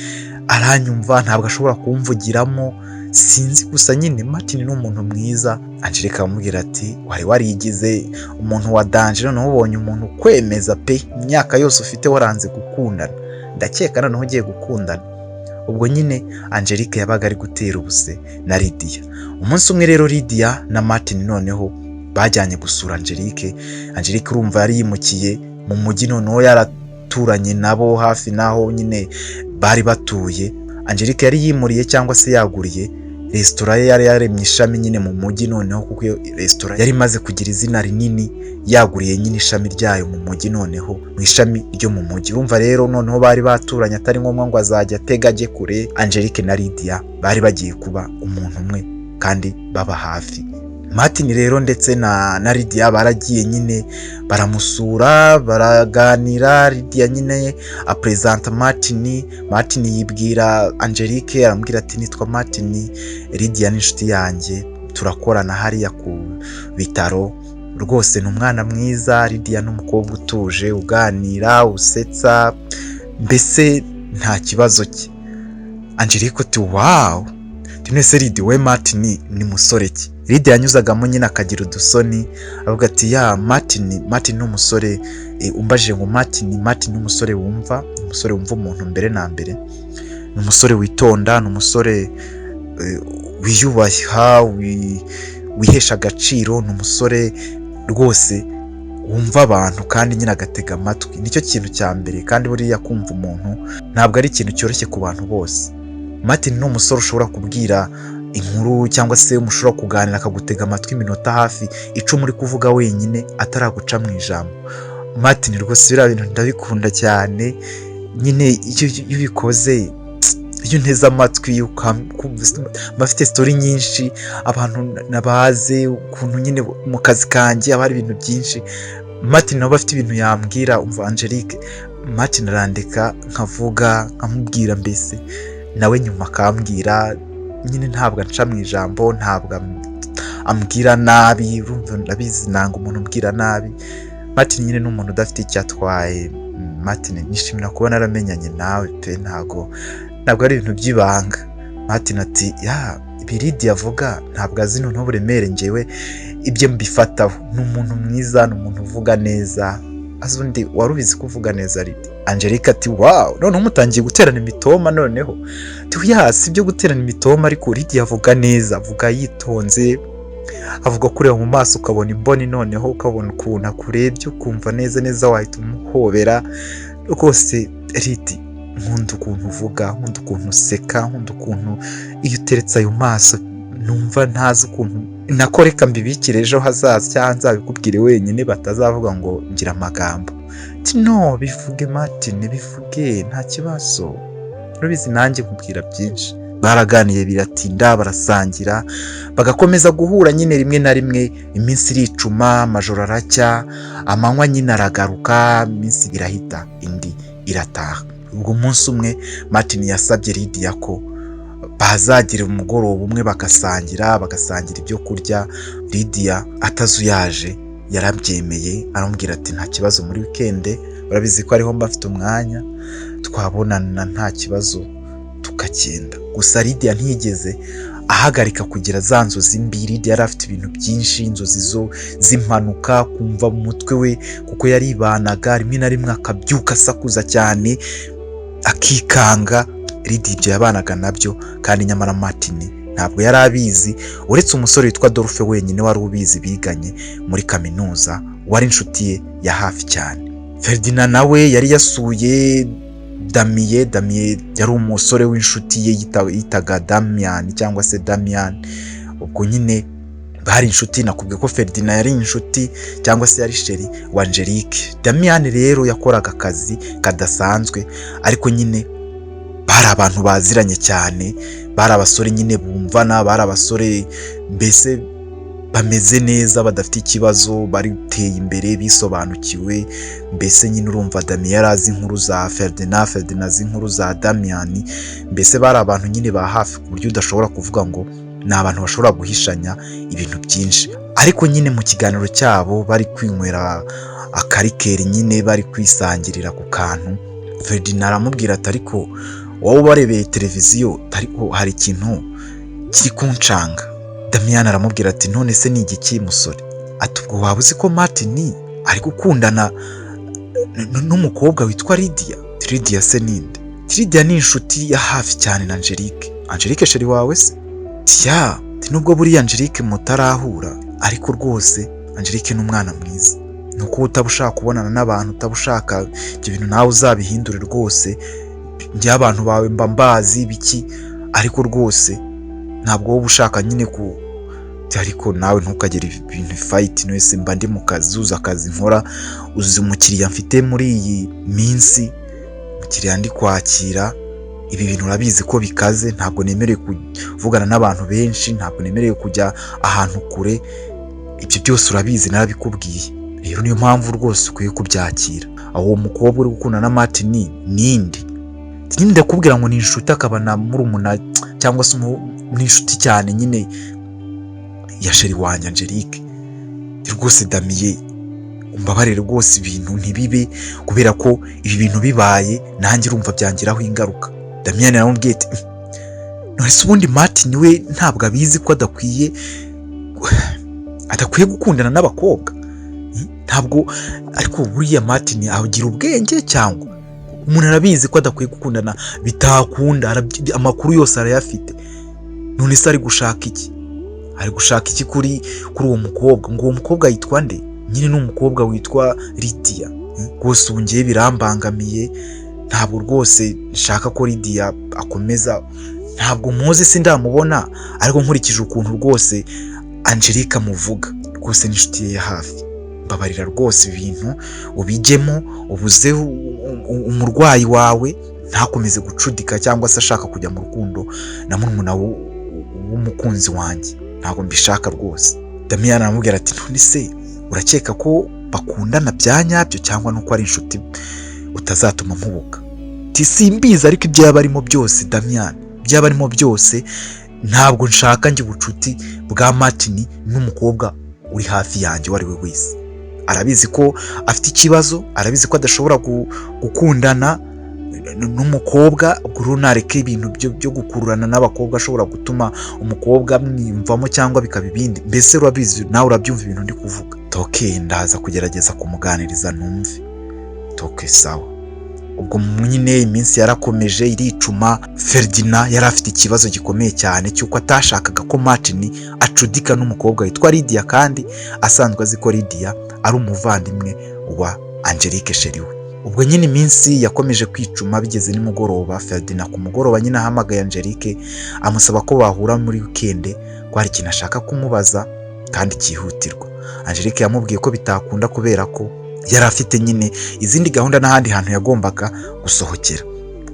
aranyumva, ntabwo ashobora kumvugiramo." Sinzi gusa nyine Martin ni umuntu mwiza. Angelique aramubwira ati: "Wari warigize umuntu wa danger, noneho ubonye umuntu ukwemeza pe! Imyaka yose ufite waranze gukundana, ndakeka noneho ugiye gukundana." Ubwo nyine Angelique yabaga ari gutera ubuse na Lydia. Umunsi umwe rero Lydia na Martin noneho bajyanye gusura Angelique. Angelique urumva yari yimukiye mu mujyi, noneho yaraturanye nabo hafi n'aho nyine bari batuye. Angelique yari yimuriye cyangwa se yaguriye resitora ye, yari yaremye ishami nyine mu mujyi noneho, kuko iyo resitora yari imaze kugira izina rinini, yaguriye nyine ishami ryayo mu mujyi noneho, mu ishami ryo mu mujyi. Urumva rero noneho bari baturanye, atari ngombwa ngo azajya atega ajye kure. Angelique na Lydia bari bagiye kuba umuntu umwe kandi baba hafi. Martin rero ndetse na Lydia baragiye nyine baramusura, baraganira. Lydia nyine apresenta Martin. Martin yibwira Angelique, aramubwira ati: "Nitwa Martin, Lydia ni inshuti yanjye, turakorana hariya ku bitaro. Rwose ni umwana mwiza. Lydia ni umukobwa utuje, uganira, usetsa, mbese nta kibazo cye." Angelique ati: "Wow!" Nese Lydia we, Martin ni musore ki? Lydia yanyuzagamo nyine akagira udusoni, avuga ati: "Ya, Martin ni umusore, umbajije ngo Martin ni umusore wumva, umusore wumva umuntu mbere na mbere, ni umusore witonda, ni umusore wiyubaha, wihesha agaciro, ni umusore rwose wumva abantu kandi nyine agatega amatwi, nicyo kintu cya mbere. Kandi buriya kumva umuntu ntabwo ari ikintu cyoroshye ku bantu bose. Martin ni umusore ushobora kubwira inkuru cyangwa se mushobora kuganira, akagutega amatwi iminota hafi 10 uri kuvuga wenyine, ataraguca mu ijambo. Martin rwose biriya bintu ndabikunda cyane nyine iyo ubikoze, iyo unteze amatwi mba mfite story nyinshi abantu nabaze, ukuntu nyine mu kazi kanjye haba hari ibintu byinshi, Martin nawe afite ibintu yambwira. Umva Angelique, Martin arandeka nkavuga, nkamubwira, mbese nawe nyuma akambwira nyine. Ntabwo anca mu ijambo, ntabwo ambwira nabi. Urumva ndabizi, nanga umuntu umbwira nabi. Martin nyine ni umuntu udafite icyo atwaye. Martin nishimira kuba naramenyanye nawe pe, ntabwo ari ibintu by'ibanga." Martin ati: "Ya, ibi Lydia avuga ntabwo azi noneho uburemere njyewe ibyo mbifataho. Ni umuntu mwiza, ni umuntu uvuga neza. Azi undi wari ubizi ko uvuga neza, Lydia?" Angelique ati: "Wow, noneho mutangiye guterana imitoma noneho." Ati: "Ya, si ibyo guterana imitoma, ariko Lydia avuga neza, avuga yitonze, avuga kureba mu maso ukabona imboni, noneho ukabona ukuntu akurebye ukumva neza neza wahita umuhobera rwose. Lydia, nkunda ukuntu uvuga, nkunda ukuntu useka, nkunda ukuntu iyo uteretse ayo maso numva ntazi ukuntu nako. Reka mbibikire ejo hazaza cyangwa nzabikubwire wenyine, batazavuga ngo ngira amagambo." Ati: "No, bivuge Martin, bivuge, nta kibazo, urabizi nanjye nkubwira byinshi." Baraganiye biratinda, barasangira, bagakomeza guhura nyine rimwe na rimwe. Iminsi iricuma, amajoro aracya, amanywa nyine aragaruka, iminsi irahita indi irataha. Ubwo umunsi umwe Martin yasabye Lydia ko bazagira umugoroba umwe bagasangira ibyo kurya. Lydia atazuyaje yarabyemeye, aramubwira ati: "Nta kibazo, muri weekend urabizi ko ariho mba mfite umwanya, twabonana nta kibazo tukagenda." Gusa Lydia ntiyigeze ahagarika kugira za nzozi mbi. Lydia yari afite ibintu byinshi, inzozi zo z'impanuka, kumva mu mutwe we, kuko yaribanaga, rimwe na rimwe akabyuka asakuza cyane akikanga. Lydia ibyo yabanaga nabyo, kandi nyamara Martin ntabwo yari abizi, uretse umusore witwa Dolphe wenyine wari ubizi, biganye muri kaminuza, wari inshuti ye ya hafi cyane. Ferdinand nawe yari yasuye Damiye. Damiye yari umusore w'inshuti ye yitaga Damian cyangwa se Damian. Ubwo nyine bari inshuti. Nakubwiye ko Ferdinand yari inshuti cyangwa se yari chéri wa Angelique. Damian rero yakoraga akazi kadasanzwe, ariko nyine bari abantu baziranye cyane, bari abasore nyine bumvana, bari abasore mbese bameze neza, badafite ikibazo, bariteye imbere, bisobanukiwe. Mbese nyine urumva Damian yari azi inkuru za Ferdinand, Ferdinand azi inkuru za Damian. Mbese bari abantu nyine ba hafi, ku buryo udashobora kuvuga ngo ni abantu bashobora guhishanya ibintu byinshi. Ariko nyine mu kiganiro cyabo, bari kwinywera akarikeri nyine, bari kwisangirira ku kantu, Ferdinand aramubwira ati: "Ariko wowe ubarebeye televiziyo, ariko hari ikintu kiri kuncanga. Damiyani aramubwira ati: "None se ni igiki, musore?" Ati: "Ubwo waba uzi ko Martin ari gukundana n'umukobwa witwa Lydia?" "Lydia se ninde?" "Lydia ni inshuti ya hafi cyane na Angelique." "Angelique chéri wawe se?" "Tiya, nubwo buriya Angelique mutarahura, ariko rwose Angelique ni umwana mwiza, ni uko utaba ushaka kubonana n'abantu, utaba ushaka ibyo bintu, nawe uzabihindure rwose. Njye abantu bawe mba mbazi biki, ariko rwose ntabwo wowe ushaka nyine ku, ariko nawe ntukagire ibintu fight wese. Mba ndi mu kazi, uzi akazi nkora, uzi umukiriya mfite muri iyi minsi, umukiriya ndi kwakira. Ibi bintu urabizi ko bikaze, ntabwo nemerewe kuvugana n'abantu benshi, ntabwo nemerewe kujya ahantu kure. Ibyo byose urabizi, narabikubwiye. Rero niyo mpamvu rwose ukwiye kubyakira. Aho uwo mukobwa uri gukundana na Martin ninde?" "Nyine ndakubwira ngo ni inshuti, akaba na murumuna cyangwa se ni inshuti cyane nyine ya chéri wanjye Angelique. Rwose Damiye, umbabarire rwose ibintu ntibibe, kubera ko ibi bintu bibaye nanjye urumva byangiraho ingaruka." Damiyani aramubwiye ati: "None se ubundi Martin we ntabwo abizi ko adakwiye gukundana n'abakobwa? Ntabwo ariko buriya Martin agira ubwenge, cyangwa umuntu arabizi ko adakwiye gukundana, bitakunda, amakuru yose arayafite. None se ari gushaka iki? Ari gushaka iki kuri uwo mukobwa?" "Ngo uwo mukobwa yitwa nde?" "Nyine ni umukobwa witwa Lydia. Rwose ubu ngiye birambangamiye, ntabwo rwose nshaka ko Lydia akomeza. Ntabwo muzi, sindamubona, ariko nkurikije ukuntu rwose Angelique amuvuga, rwose n'inshuti ye ya hafi. Mbabarira rwose ibintu ubijyemo, ubuze umurwayi wawe ntakomeze gucudika cyangwa se ashaka kujya mu rukundo na murumuna w'umukunzi wanjye. Ntabwo mbishaka rwose." Damiyani aramubwira ati: "None se urakeka ko bakundana bya nyabyo, cyangwa nuko ari inshuti utazatuma mpubuka?" Ati: "Simbizi, ariko ibyo yaba arimo byose, Damiyani, ibyo yaba arimo byose, ntabwo nshaka njye ubucuti bwa Martin n'umukobwa uri hafi yanjye uwo ari we wese. Arabizi ko afite ikibazo, arabizi ko adashobora gukundana n'umukobwa. Ubwo rero nareke ibintu byo gukururana n'abakobwa, ashobora gutuma umukobwa amwiyumvamo cyangwa bikaba ibindi. Mbese urabizi, nawe urabyumva ibintu ndi kuvuga." "Okay, ndaza kugerageza kumuganiriza numve." "Okay, sawa." Ubwo nyine iminsi yarakomeje iricuma. Ferdinand yari afite ikibazo gikomeye cyane cy'uko atashakaga ko Martin acudika n'umukobwa witwa Lydia, kandi asanzwe azi ko Lydia ari umuvandimwe wa Angelique chéri we. Ubwo nyine iminsi yakomeje kwicuma, bigeze nimugoroba, Ferdinand ku mugoroba nyine ahamagaye Angelique, amusaba ko bahura muri weekend, ko hari ikintu ashaka kumubaza kandi cyihutirwa. Angelique yamubwiye ko bitakunda kubera ko yari afite nyine izindi gahunda n'ahandi hantu yagombaga gusohokera.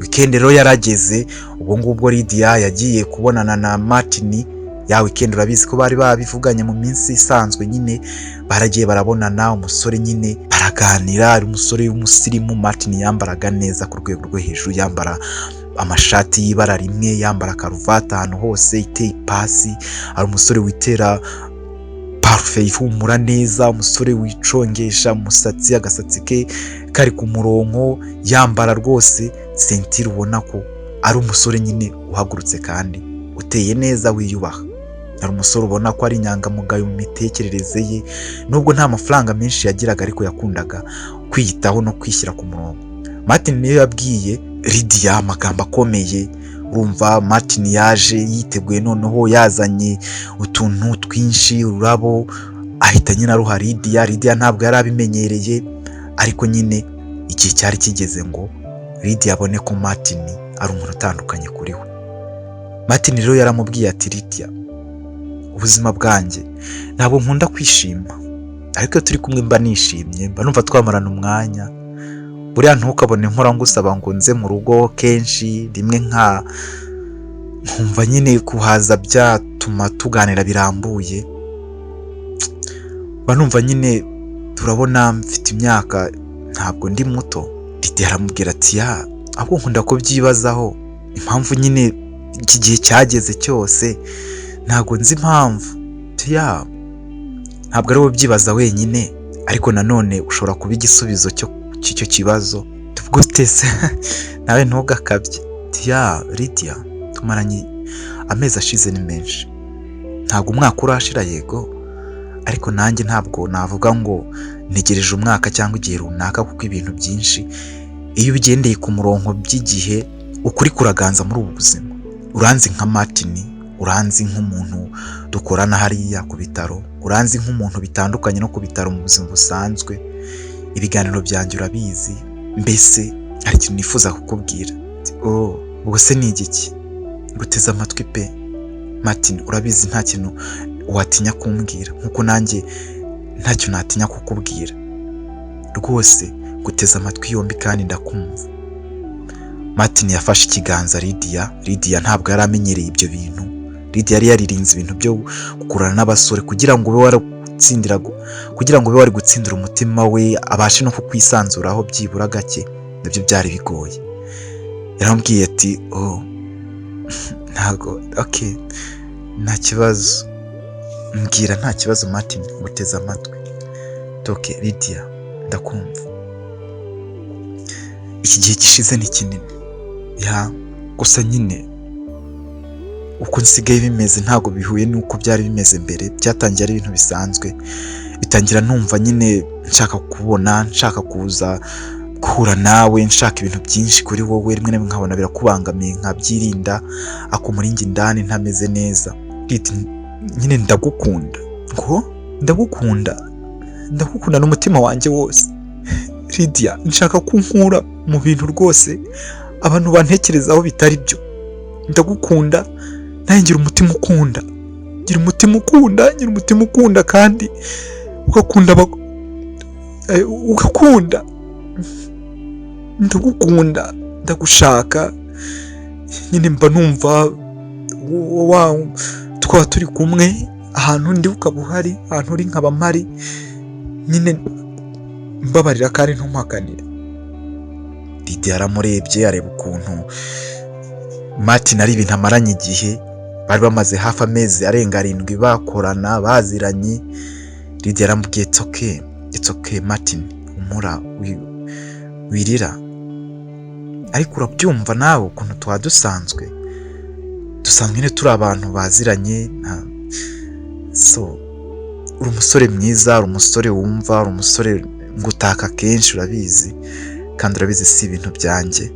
Weekend rero yarageze. Ubwo ngubwo Lydia yagiye kubonana na Martin ya weekend, urabizi ko bari babivuganye mu minsi isanzwe. Nyine baragiye barabonana, umusore nyine baraganira. Ari umusore w'umusirimu. Martin yambaraga neza ku rwego rwo hejuru, yambara amashati y'ibara rimwe, yambara karuvati ahantu hose iteye ipasi, ari umusore witera parufe ihumura neza, umusore wicongesha umusatsi, agasatsi ke kari ku murongo, yambara rwose ceinture, ubona ko ari umusore nyine uhagurutse kandi uteye neza, wiyubaha. Ari umusore ubona ko ari inyangamugayo mu mitekerereze ye. Nubwo nta mafaranga menshi yagiraga, ariko yakundaga kwiyitaho no kwishyira ku murongo. Martin niyo yabwiye Lydia amagambo akomeye. Urumva Martin yaje yiteguye, noneho yazanye utuntu twinshi, ururabo, ahita nyine aruha Lydia. Lydia ntabwo yari abimenyereye, ariko nyine igihe cyari kigeze ngo Lydia abone ko Martin ari umuntu utandukanye kuri we. Martin rero yaramubwiye ati: "Lydia, ubuzima bwanjye ntabwo nkunda kwishima, ariko iyo turi kumwe mba nishimye, mba numva twamarana umwanya. Buriya ntukabone nkora ngusaba ngo nze mu rugo kenshi, rimwe nkumva nyine kuhaza byatuma tuganira birambuye. Mba numva nyine, turabona mfite imyaka, ntabwo ndi muto." Lydia aramubwira ati: "Ya, ahubwo nkunda kubyibazaho, impamvu nyine iki gihe cyageze cyose ntabwo nzi impamvu." "Ya, ntabwo ari wowe ubyibaza wenyine, ariko nanone ushobora kuba igisubizo cy'icyo kibazo." "Gute se? Nawe ntugakabye." "Ya Lydia, tumaranye Amezi ashize ni menshi, ntabwo umwaka urashira, yego, ariko nanjye ntabwo navuga ngo ntegereje umwaka cyangwa igihe runaka, kuko ibintu byinshi iyo ubigendeye ku murongo by'igihe, ukuri kuraganza muri ubu buzima. Uranzi nka Martin, uranzi nk'umuntu dukorana hariya ku bitaro, uranzi nk'umuntu bitandukanye no ku bitaro mu buzima busanzwe. Ibiganiro byanjye urabizi. Mbese hari ikintu nifuza kukubwira. Oh, ubwo se ni igiki? Nguteze amatwi pe. Martin, urabizi nta kintu watinya kumbwira, nkuko nanjye ntacyo natinya kukubwira. Rwose guteze amatwi yombi kandi ndakumva. Martin yafashe ikiganza Lydia. Lydia ntabwo yari amenyereye ibyo bintu. Lydia yari yaririnze ibintu byo gukurana n'abasore kugira ngo ube wari gutsindira umutima we, abashe no kukwisanzuraho byibura gake, nabyo byari bigoye. Yaramubwiye ati: "Oh, ntabwo, okay, nta kibazo, mbwira, nta kibazo Martin, nguteze amatwi." Okay Lydia, ndakumva. Iki gihe gishize ni kinini ya, gusa nyine uko nsigaye bimeze ntabwo bihuye n'uko byari bimeze mbere. Byatangiye ari ibintu bisanzwe, bitangira numva nyine nshaka kubona, nshaka kuza guhura nawe, nshaka ibintu byinshi kuri wowe. Rimwe na rimwe nkabona birakubangamiye, nkabyirinda, ako muri njye indani ntameze neza. Nyine ndagukunda, ngo ndagukunda, ndagukunda n'umutima wanjye wose Lydia. Nshaka ko unkura mu bintu rwose abantu bantekerezaho bitari byo. Ndagukunda nawe, ngira umutima ukunda, ngira umutima ukunda, ngira umutima ukunda kandi ugakunda, ugakunda. Ndagukunda, ndagushaka nyine. Mba numva twaba turi kumwe, ahantu ndi ukaba uhari, ahantu uri nkaba mpari nyine. Mbabarira kandi ntumpakanire. Lydia yaramurebye, areba ukuntu Martin ari ibintu amaranye igihe. Bari bamaze hafi amezi arenga 7 bakorana, baziranye. Lydia yaramubwiye: "It's okay, it's okay Martin, humura, wirira. Ariko urabyumva nawe ukuntu tuba dusanzwe nyine turi abantu baziranye. So uri umusore mwiza, uri umusore wumva, uri umusore ngutaka kenshi, urabizi, kandi urabizi si ibintu byanjye,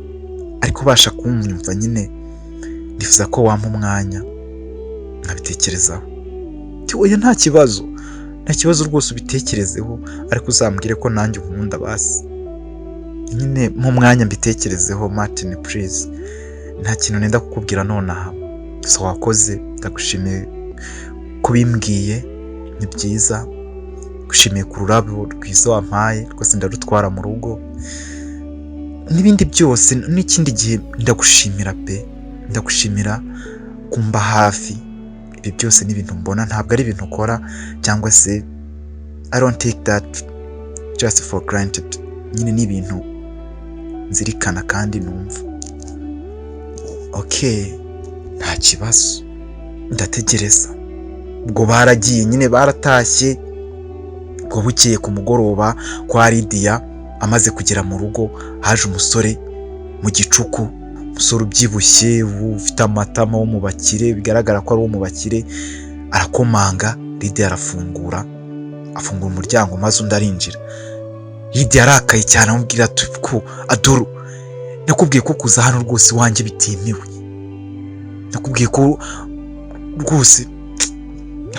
ariko ubasha kumwumva nyine. Nifuza ko wampa umwanya nkabitekerezaho." Oya, nta kibazo, nta kibazo rwose, ubitekerezeho, ariko uzambwire ko nanjye unkunda basi. Nyine mu mwanya mbitekerezeho Martin, please. Nta kintu nenda kukubwira nonaha, gusa wakoze, ndagushimiye kubimbwiye, ni byiza. Gushimiye ku rurabo rwiza wampaye, rwose ndarutwara mu rugo n'ibindi byose n'ikindi gihe. Ndagushimira pe, ndagushimira kumba hafi. Ibi byose ni ibintu mbona, ntabwo ari ibintu ukora cyangwa se I don't take that just for granted. Nyine ni ibintu nzirikana kandi numva. Okay, nta kibazo, ndategereza. Ubwo baragiye nyine, baratashye. Ubwo bukeye ku mugoroba kwa Lydia, amaze kugera mu rugo, haje umusore mu gicuku, umusore ubyibushye, ufite amatama, wo mu bakire, bigaragara ko ari uwo mu bakire. Arakomanga, Lydia arafungura, afungura umuryango maze undi arinjira. Lydia yarakaye cyane, amubwira ati: "Ko Adoro, nakubwiye ko kuza hano rwose iwanjye bitemewe, nakubwiye ko rwose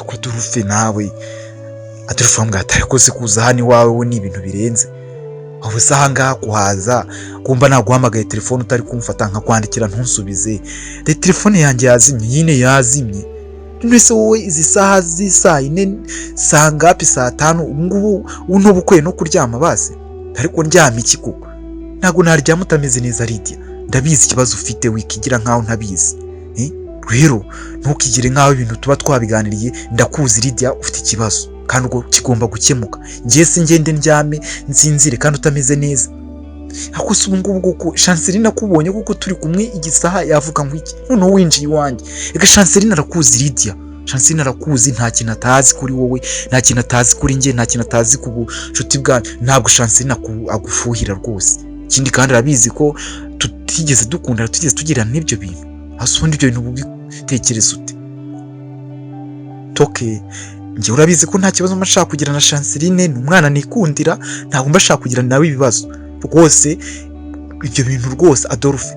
ko Adolphe nawe." Adolphe aramubwira ati: "Ariko se kuza hano iwawe we ni ibintu birenze? Aho se ahangaha kuhaza, kumva naguhamagaye telefone utari kumfata, nkakwandikira ntusubize, de telefone yanjye yazimye nyine, yazimye. None se wowe izi saha z'isaa 4, saa ngapi, saa 5, ubu ngubu ubu ntuba ukwiye no kuryama basi?" "Ariko ndyama iki koko? Ntabwo naryama utameze neza Lydia. Ndabizi ikibazo ufite, wikigira nkaho ntabizi. Rero ntukigire nkaho ibintu tuba twabiganiriye. Ndakuzi Lydia, ufite ikibazo kandi ubwo kigomba gukemuka. Ngiye se ngende ndyame nsinzire kandi utameze neza? Ariko se ubu ngubu kuko Chanceline akubonye kuko turi kumwe igisaha yavuga ngo iki? Noneho winjiye iwanjye. Reka, Chanceline arakuzi Lydia, Chanceline arakuzi, nta kintu atazi kuri wowe, nta kintu atazi kuri njye, nta kintu atazi ku bucuti bwanyu. Ntabwo Chanceline agufuhira rwose. Ikindi kandi arabizi ko tutigeze dukundana, tutigeze tugirana n'ibyo bintu. Hasi ubundi ibyo bintu Tekereza ute toke? Njye urabizi ko nta kibazo mba nshaka kugira na Chanceline, ni umwana nikundira, ntabwo mba nshaka kugira nawe ibibazo rwose. Ibyo bintu rwose, Adolphe,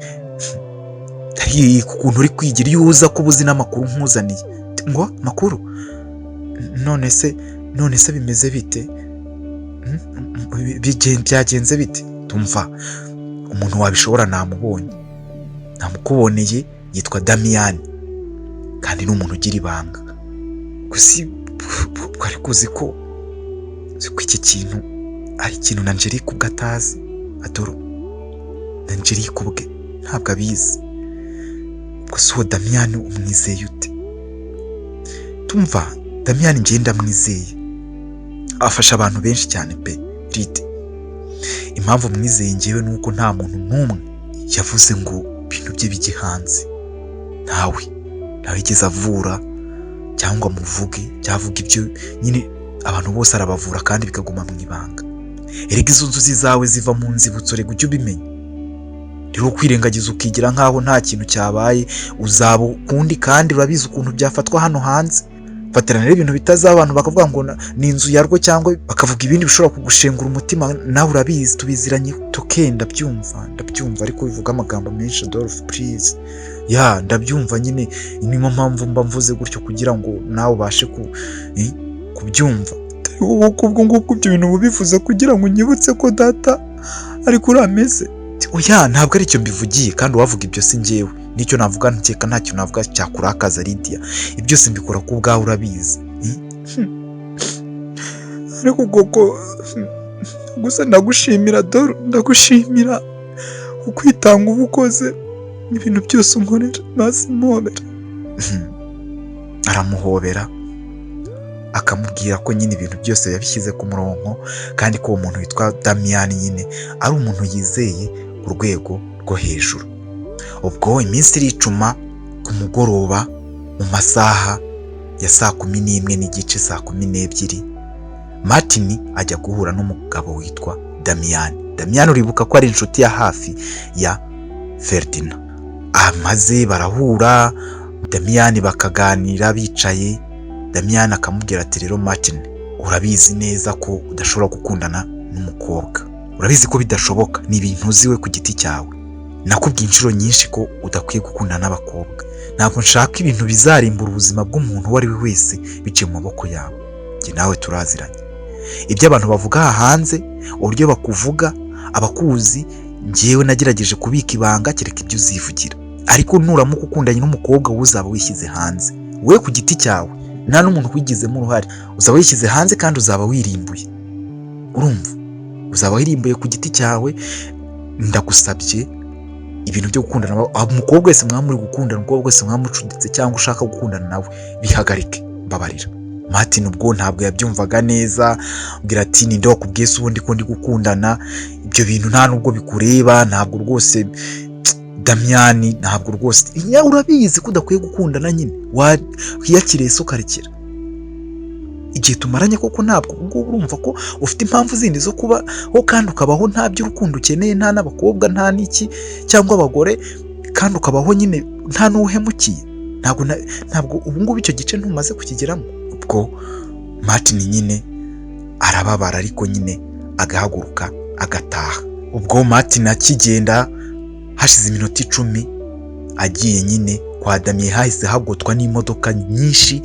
ukuntu uri kwigira, iyo uza kuba uzi n'amakuru nkuzaniye. Ngo makuru? None se bimeze bite? Byagenze bite? Tumva, umuntu wabishobora namubonye, namukuboneye, yitwa Damiyani kandi ni umuntu ugira ibanga. Gusa bwari kuzi ko uzi ko iki kintu ari ikintu na Angelique ubwe atazi. Adoro, na Angelique ubwe ntabwo abizi. Ubwo si uwo Damiyani umwizeye ute? Tumva, Damiyani njye ndamwizeye, afasha abantu benshi cyane pe. Ride, impamvu mwizeye ngewe ni uko nta muntu n'umwe yavuze ngo ibintu bye bijye hanze. Ntawe yigeze avura cyangwa amuvuge cyavuga ibyo nyine. Abantu bose arabavura kandi bikaguma mu ibanga. Erega izo nzozi zawe ziva mu nzibutso, rega ujye ubimenya. Rero kwirengagiza ukigira nk'aho nta kintu cyabaye, uzaba ukundi, kandi urabizi ukuntu byafatwa hano hanze. Fatirana rero ibintu bitazaba, abantu bakavuga ngo ni inzu yarwo, cyangwa bakavuga ibindi bishobora kugushengura umutima. Nawe urabizi, tubiziranye. Toke, ndabyumva, ndabyumva, ariko bivuga amagambo menshi, Adolphe, please. Ya, ndabyumva nyine, niyo mpamvu mba mvuze gutyo kugira ngo nawe ubashe kubyumva. Wowe ubwo ngubwo ibyo bintu ubivuze kugira ngo unyibutse ko data ariko urameze? Oya, ntabwo ari icyo mbivugiye, kandi uwavuga ibyo si njyewe. Nicyo navuga, nkeka nta kintu navuga cyakurakaza, Lydia. Ibyo byose mbikora ku bwawe, urabizi. Ariko koko gusa ndagushimira dore, ndagushimira ukwitanga uba ukoze, ibintu byose unkorera. Basi mpobera. Aramuhobera, akamubwira ko nyine ibintu byose yabishyize ku murongo, kandi ko uwo muntu witwa Damiyani nyine ari umuntu yizeye ku rwego rwo hejuru. Ubwo iminsi iricuma. Ku mugoroba, mu masaha ya 11:30, 12:00, Martin ajya guhura n'umugabo witwa Damiyani. Damiyani uribuka ko ari inshuti ya hafi ya Ferdinand. Maze barahura, Damiyani bakaganira bicaye. Damiyani akamubwira ati: "Rero Martin, urabizi neza ko udashobora gukundana n'umukobwa, urabizi ko bidashoboka, ni ibintu uzi we ku giti cyawe. Nakubwiye inshuro nyinshi ko udakwiye gukundana n'abakobwa. Ntabwo nshaka ibintu bizarimbura ubuzima bw'umuntu uwo ari we wese biciye mu maboko yawe. Njye nawe turaziranye, ibyo abantu bavuga aha hanze, uburyo bakuvuga, abakuzi, njyewe nagerageje kubika ibanga, kereka ibyo uzivugira. Ariko nuramuka ukundanye n'umukobwa, wowe uzaba wishyize hanze we ku giti cyawe, nta n'umuntu wigizemo uruhare. Uzaba wishyize hanze kandi uzaba wirimbuye. Urumva, uzaba wirimbuye ku giti cyawe. Ndagusabye, ibintu byo gukundana, umukobwa wese mwaba muri gukundana, umukobwa wese mwaba mucuditse cyangwa ushaka gukundana nawe, bihagarike, mbabarira." Martin ubwo ntabwo yabyumvaga neza, abwira ati: "Ninde wakubwiye se ubundi ko ndi gukundana? Ibyo bintu nta nubwo bikureba, ntabwo rwose, Damiyani, ntabwo rwose. Ya, urabizi ko udakwiye gukundana nyine, wiyakiriye se ukarekera igihe tumaranye koko? Ntabwo ubu ngubu urumva ko ufite impamvu zindi zo kubaho, kandi ukabaho nta by'urukundo ukeneye, nta n'abakobwa, nta n'iki cyangwa abagore, kandi ukabaho nyine nta n'uhemukiye. Ntabwo ubu ngubu icyo gice ntumaze kukigeramo?" Ubwo Martin nyine arababara, ariko nyine agahaguruka agataha. Ubwo Martin akigenda, hashize iminota 10 agiye nyine kwa Damiye, hahise hagotwa n'imodoka nyinshi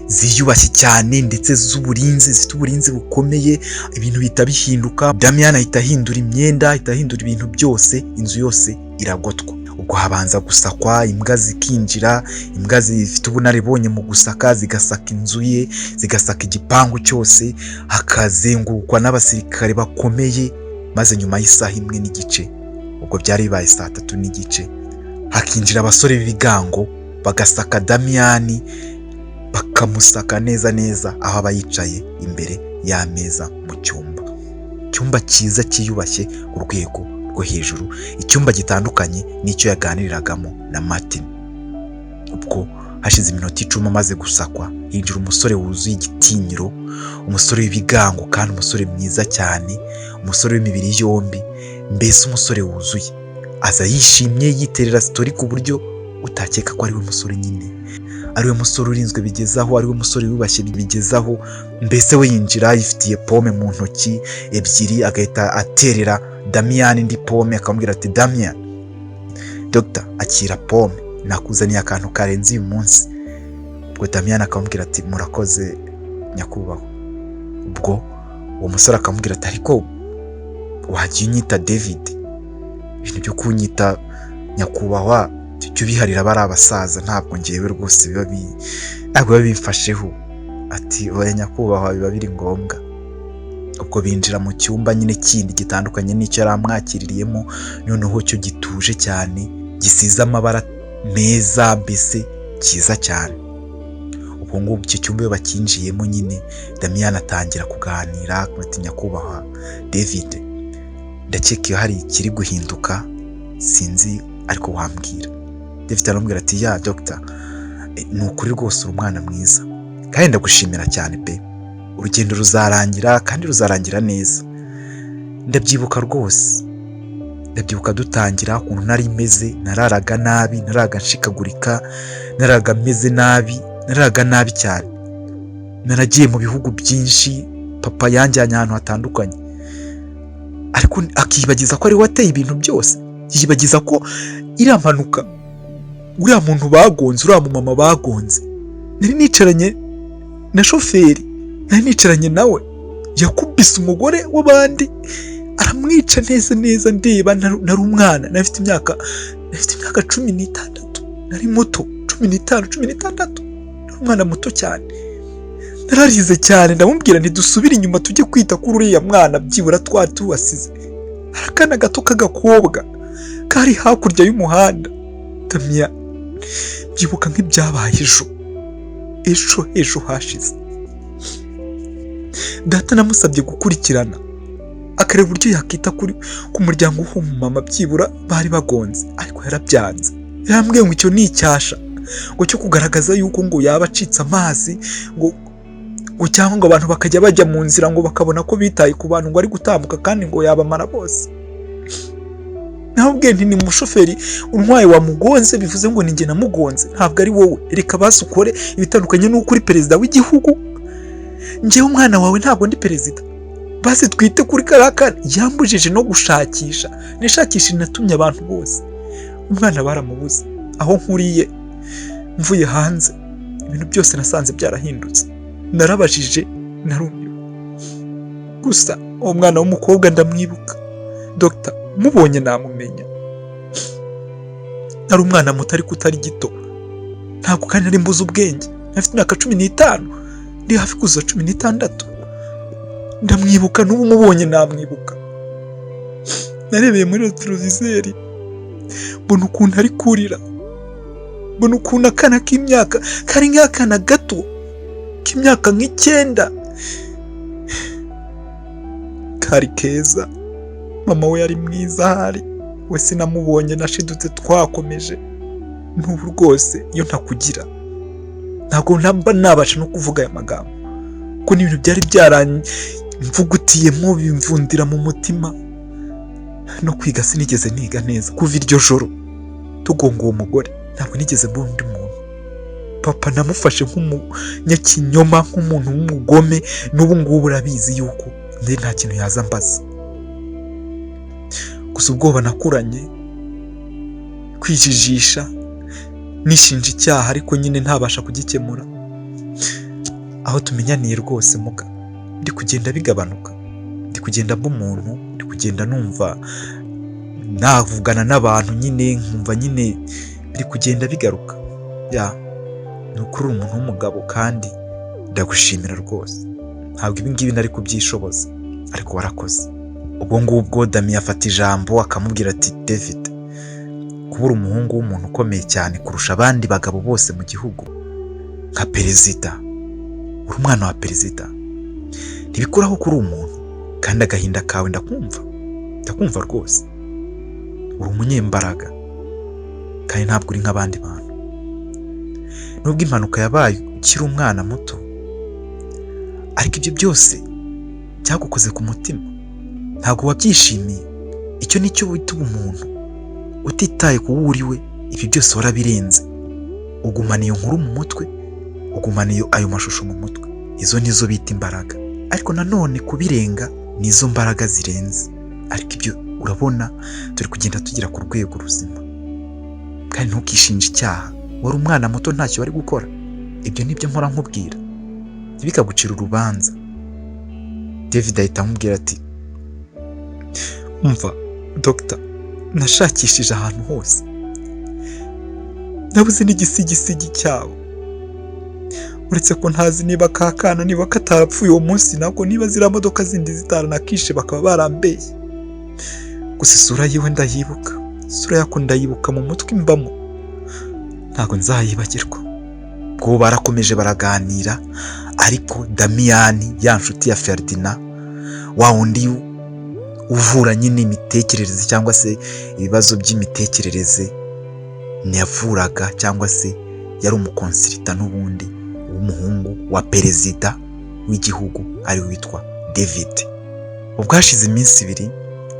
ziyubashye cyane ndetse z'uburinzi, zifite uburinzi bukomeye. Ibintu bihita bihinduka. Damian ahita ahindura imyenda, ahita ahindura ibintu byose, inzu yose iragotwa. Ubwo habanza gusakwa, imbwa zikinjira, imbwa zifite ubunararibonye mu gusaka, zigasaka inzu ye, zigasaka igipangu cyose, hakazengurukwa n'abasirikare bakomeye. Maze nyuma y'isaha 1:30, ubwo byari bibaye 3:30, hakinjira abasore b'ibigango, bagasaka Damiyani, bakamusaka neza neza aho aba yicaye imbere y'ameza mu cyumba, icyumba cyiza cyiyubashye ku rwego rwo hejuru, icyumba gitandukanye n'icyo yaganiriragamo na Martin. Ubwo hashize iminota 10 amaze gusakwa, hinjira umusore wuzuye igitinyiro, umusore w'ibigango kandi umusore mwiza cyane, umusore w'imibiri yombi, mbese umusore wuzuye. Aza yishimye, yiterera story ku buryo Utakeka ko ari we musore nyine, ari we musore urinzwe bigezaho, ari we musore wiyubashye bigezaho. Mbese we yinjira yifitiye pome mu ntoki ebyiri, agahita aterera Damiyani indi pome, akamubwira ati: "Damiyani, dogita, akira pome, nakuzaniye akantu karenze uyu munsi." Ubwo Damiyani akamubwira ati: "Murakoze, nyakubahwa." Ubwo uwo musore akamubwira ati: "Ariko wagiye unyita David? Ibintu byo kunyita nyakubahwa jya ubiharira bari abasaza, ntabwo ngewe rwose ntabwo biba bimfasheho." Ati: "Oya nyakubahwa, biba biri ngombwa." Ubwo binjira mu cyumba nyine kindi gitandukanye n'icyo yari amwakiririyemo, noneho cyo gituje cyane, gisize amabara meza, mbese cyiza cyane. Ubwo ngubwo icyo cyumba iyo bakinjiyemo nyine, Damiyani atangira kuganira ati: "Nyakubahwa David, ndakeka iyo hari ikiri guhinduka, sinzi, ariko wambwira." David aramubwira ati: "Ya dogita, ni ukuri rwose uri umwana mwiza kandi ndagushimira cyane pe. Urugendo ruzarangira kandi ruzarangira neza. Ndabyibuka rwose, ndabyibuka dutangira ukuntu nari meze. Nararaga nabi, nararaga nshikagurika, nararaga meze nabi, nararaga nabi cyane. Naragiye mu bihugu byinshi, papa yanjyanye ahantu hatandukanye, ariko akiyibagiza ko ari we wateye ibintu byose, yiyibagiza ko iriya mpanuka, uriya muntu bagonze, uriya mumama bagonze, nari nicaranye na shoferi, nari nicaranye nawe. Yakubise umugore w'abandi aramwica neza neza ndeba. Nari umwana, nari mfite imyaka 16, nari muto, 15, 16, nari umwana muto cyane. Nararize cyane, ndamubwira nti: 'Dusubire inyuma tujye kwita kuri uriya mwana, byibura twari tuwasize.' Hari akana gato k'agakobwa kari hakurya y'umuhanda." Damiya, byibuka nk'ibyabaye ejo, ejo ejo hashize. Data namusabye gukurikirana, akareba uburyo yakita kuri ku muryango w'uwo mumama byibura bari bagonze, ariko yarabyanze. Yarambwiye ngo icyo ni icyasha, ngo cyo kugaragaza yuko ngo yaba acitse amazi, ngo cyangwa ngo abantu bakajya bajya mu nzira ngo bakabona ko bitaye ku bantu, ngo ari gutambuka kandi ngo yabamara bose. Namubwiye nti: 'Ni umushoferi untwaye wamugonze, bivuze ngo ni njye namugonze, ntabwo ari wowe. Reka basi ukore ibitandukanye n'uko uri perezida w'igihugu. Njyewe umwana wawe ntabwo ndi perezida. Basi twite kuri kariya kana.' Yambujije no gushakisha, nishakisha natumye abantu bose, umwana baramubuze. Aho nkuriye, mvuye hanze, ibintu byose nasanze byarahindutse. Narabajije, narumiwe. Gusa uwo mwana w'umukobwa ndamwibuka dogita, mubonye namumenya. Nari umwana muto ariko utari gito, ntabwo kandi nari mbuze ubwenge. Afite imyaka 15, ndi hafi kuzuza 16. Ndamwibuka, n'ubu mubonye namwibuka. Narebeye muri rétroviseur, mbona ukuntu ari kurira, mbona ukuntu akana k'imyaka, kari nk'akana gato k'imyaka nk'Icyenda, kari keza. Mama we yari mwiza ahari, we sinamubonye, nashidutse twakomeje. N'ubu rwose iyo ntakugira ntabwo naba nabasha no kuvuga aya magambo, kuko ni ibintu byari byaramvugutiyemo, bimvundira mu mutima. No kwiga sinigeze niga neza. Kuva iryo joro tugonga uwo mugore, ntabwo nigeze mbona undi muntu. Papa namufashe nk'umunyakinyoma, nk'umuntu w'umugome. N'ubu ngubu urabizi yuko nde nta kintu yaza ambaza. Gusa ubwoba nakuranye, kwijijisha, nishinja icyaha, ariko nyine ntabasha kugikemura. Aho tumenyaniye rwose muga, ndi kugenda bigabanuka, ndi kugenda mba umuntu, ndi kugenda numva navugana n'abantu nyine, nkumva nyine biri kugenda bigaruka. Ya, ni ukuri uri umuntu w'umugabo kandi ndagushimira rwose. Ntabwo ibi ngibi nari kubyishoboza, ariko warakoze." Ubwo ngubwo Dami afata ijambo, akamubwira ati: "David, kubura umuhungu w'umuntu ukomeye cyane kurusha abandi bagabo bose mu gihugu, nka perezida, uri umwana wa perezida, ntibikuraho ko uri umuntu. Kandi agahinda kawe ndakumva, ndakumva rwose. Uri umunyembaraga kandi ntabwo uri nk'abandi bantu. Nubwo impanuka yabaye ukiri umwana muto, ariko ibyo byose byagukoze ku mutima, ntabwo wabyishimiye. Icyo ni cyo wita ubumuntu, utitaye ku wo uri we." Ibi byose warabirenze, ugumana iyo nkuru mu mutwe, ugumana ayo mashusho mu mutwe. Izo nizo bita imbaraga, ariko nanone kubirenga nizo mbaraga zirenze. Ariko ibyo urabona turi kugenda tugera ku rwego ruzima, kandi ntukishinje icyaha. Wari umwana muto, ntacyo wari gukora. Ibyo nibyo mpora nkubwira, ntibikagucira urubanza. David ahita amubwira ati: Umva dogita, nashakishije ahantu hose, nabuze n'igisigisigi cyabo, uretse ko ntazi niba ka kana niba katarapfuye uwo munsi, nabwo niba ziriya modoka zindi zitaranakishe bakaba barambeshye. Gusa isura yiwe ndayibuka, isura yako ndayibuka mu mutwe imbamo, ntabwo nzayibagirwa. Ubwo barakomeje baraganira, ariko Damiyani, ya nshuti ya Ferdinand, wa wundi uvura nyine imitekerereze cyangwa se ibibazo by'imitekerereze, ntiyavuraga cyangwa se yari umu consultant n'ubundi w'umuhungu wa perezida w'igihugu ari witwa David. Ubwo hashize iminsi 2,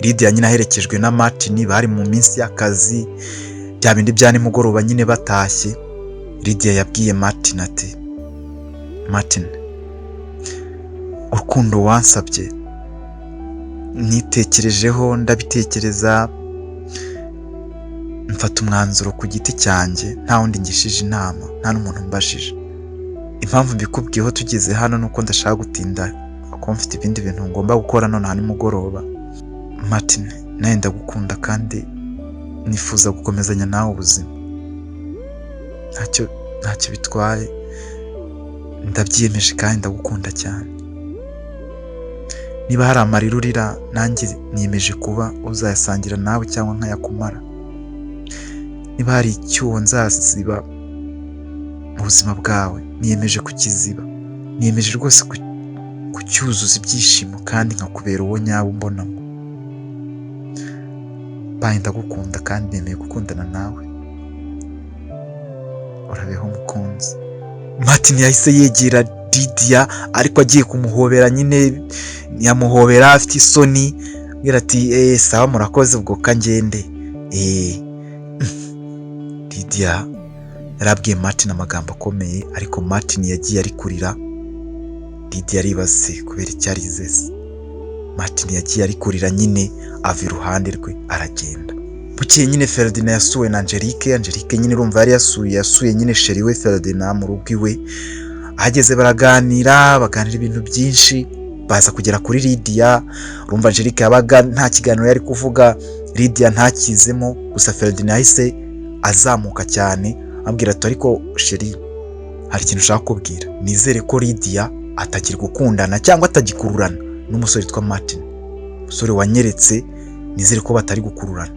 Lydia nyine aherekejwe na Martin, bari mu minsi y'akazi, bya bindi bya nimugoroba nyine batashye. Lydia yabwiye Martin ati: "Martin, urukundo wansabye nitekerejeho, ndabitekereza, mfata umwanzuro ku giti cyanjye, nta wundi ngishije inama, nta n'umuntu mbajije. Impamvu mbikubwiyeho tugeze hano ni uko ndashaka gutinda kuko mfite ibindi bintu ngomba gukora nonaha nimugoroba. Martin, nawe ndagukunda kandi nifuza gukomezanya nawe ubuzima. Ntacyo bitwaye, ndabyiyemeje kandi ndagukunda cyane. Niba hari amarira urira, nanjye niyemeje kuba uzayasangira nawe cyangwa nkayakumara. Niba hari icyuho nzaziba mu buzima bwawe, niyemeje kukiziba, niyemeje rwose kucyuzuza ibyishimo kandi nkakubera uwo nyawe umbonamo. Baye, ndagukunda kandi nemeye gukundana nawe. Urabeho mukunzi." Martin yahise yegera Lydia, ariko agiye kumuhobera nyine yamuhobera afite isoni, abwira ati: "Eee, sawa, murakoze, ubwo kangende." Lydia yarabwiye Martin amagambo akomeye, ariko Martin yagiye ari kurira. Lydia aribaze kubera icyo arize se. Martin yagiye ari kurira nyine, ava iruhande rwe aragenda. Bukeye nyine Ferdinand yasuwe na Angelique. Angelique nyine urumva yari yasuye nyine chéri we Ferdinand mu rugo iwe. Ahageze baraganira, baganira ibintu byinshi, baza kugera kuri Lydia. Urumva Angelique yabaga nta kiganiro yari kuvuga Lydia ntakizemo. Gusa Ferdinand yahise azamuka cyane, ambwira ati: "Ariko chéri, hari ikintu ushaka kubwira. Nizere ko Lydia atakiri gukundana cyangwa atagikururana n'umusore witwa Martin, umusore wanyeretse. Nizere ko batari gukururana.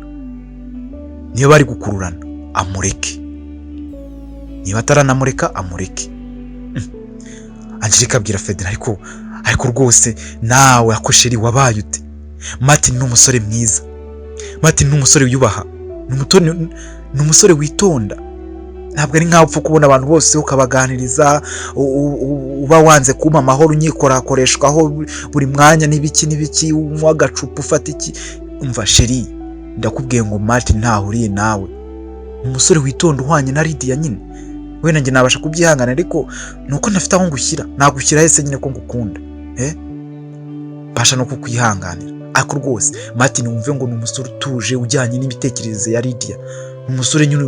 Niba bari gukururana amureke, niba ataranamureka amureke." Angelique abwira Ferdinand: Ariko rwose nawe, ako chéri, wabaye ute? Martin ni umusore mwiza, Martin ni umusore wiyubaha, ni umusore witonda. Ntabwo ari nkaho upfa kubona abantu bose ukabaganiriza, uba wanze kumpa amahoro, unyikorakoreshwaho buri mwanya n'ibiki n'ibiki, unywa agacupa, ufata iki. Umva chéri, ndakubwiye ngo Martin ntahuriye nawe, ni umusore witonda uhwanye na Lydia nyine. Wenda njye nabasha kubyihangana, ariko ni uko ntafite aho ngushyira. Nagushyira hese nyine ko ngukunda, eh? Mbasha no kukwihanganira. Ariko rwose Martin wumve ngo ni umusore utuje ujyanye n'imitekerereze ya Lydia, ni umusore nyine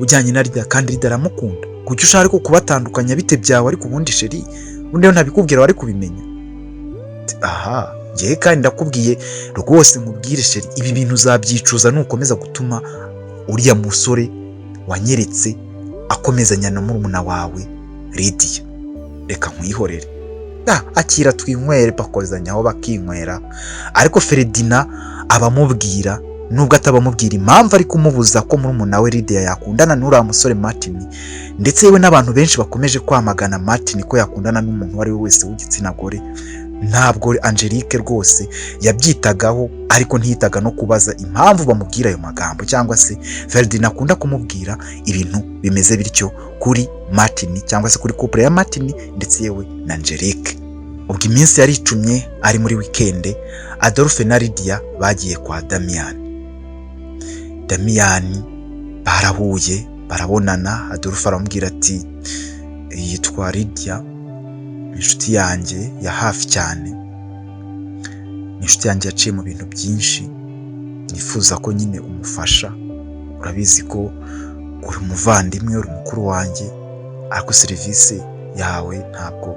ujyanye na Lydia, kandi Lydia aramukunda. Kuki ushaka ariko kubatandukanya? Bite byawe? Ariko ubundi chéri, ubundi rero ntabikubwira wari kubimenya. Aha ngewe kandi ndakubwiye rwose, nkubwire chéri, ibi bintu uzabyicuza nukomeza gutuma uriya musore wanyeretse akomezanya na murumuna wawe Lydia. Reka nkwihorere. Ah, akira twinywere." Bakozanyaho bakinywera, ariko Ferdinand abamubwira, nubwo atabamubwira impamvu ari kumubuza ko murumuna we Lydia yakundana n'uriya musore Martin, ndetse yewe n'abantu benshi bakomeje kwamagana Martin ko yakundana n'umuntu uwo ari we wese w'igitsina gore. Ntabwo Angelique rwose yabyitagaho, ariko ntiyitaga no kubaza impamvu bamubwira ayo magambo, cyangwa se Ferdinand akunda kumubwira ibintu bimeze bityo kuri Martin, cyangwa se kuri couple ya Martin ndetse yewe na Angelique. Ubwo iminsi yaricumye, ari muri weekend, Adolphe na Lydia bagiye kwa Damian. Damian Barahuye, barabonana. Adolphe aramubwira ati: "Yitwa Lydia, inshuti yanjye ya hafi cyane, ni inshuti yanjye yaciye mu bintu byinshi, nifuza ko nyine umufasha. Urabizi ko uri umuvandimwe, uri mukuru wanjye, ariko serivisi yawe ntabwo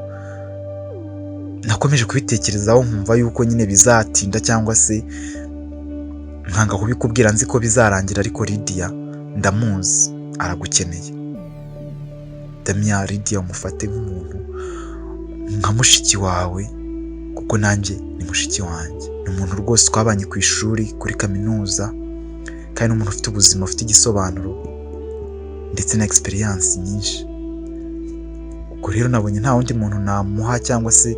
nakomeje kubitekerezaho, nkumva yuko nyine bizatinda cyangwa se nkanga kubikubwira, nzi ko bizarangira. Ariko Lydia ndamuzi, aragukeneye. Damien, Lydia umufate nk'umuntu, nka mushiki wawe, kuko nanjye ni mushiki wanjye. Ni umuntu rwose twabanye ku ishuri, kuri kaminuza, kandi ni umuntu ufite ubuzima, ufite igisobanuro ndetse na experience nyinshi. Ubwo rero nabonye nta wundi muntu namuha cyangwa se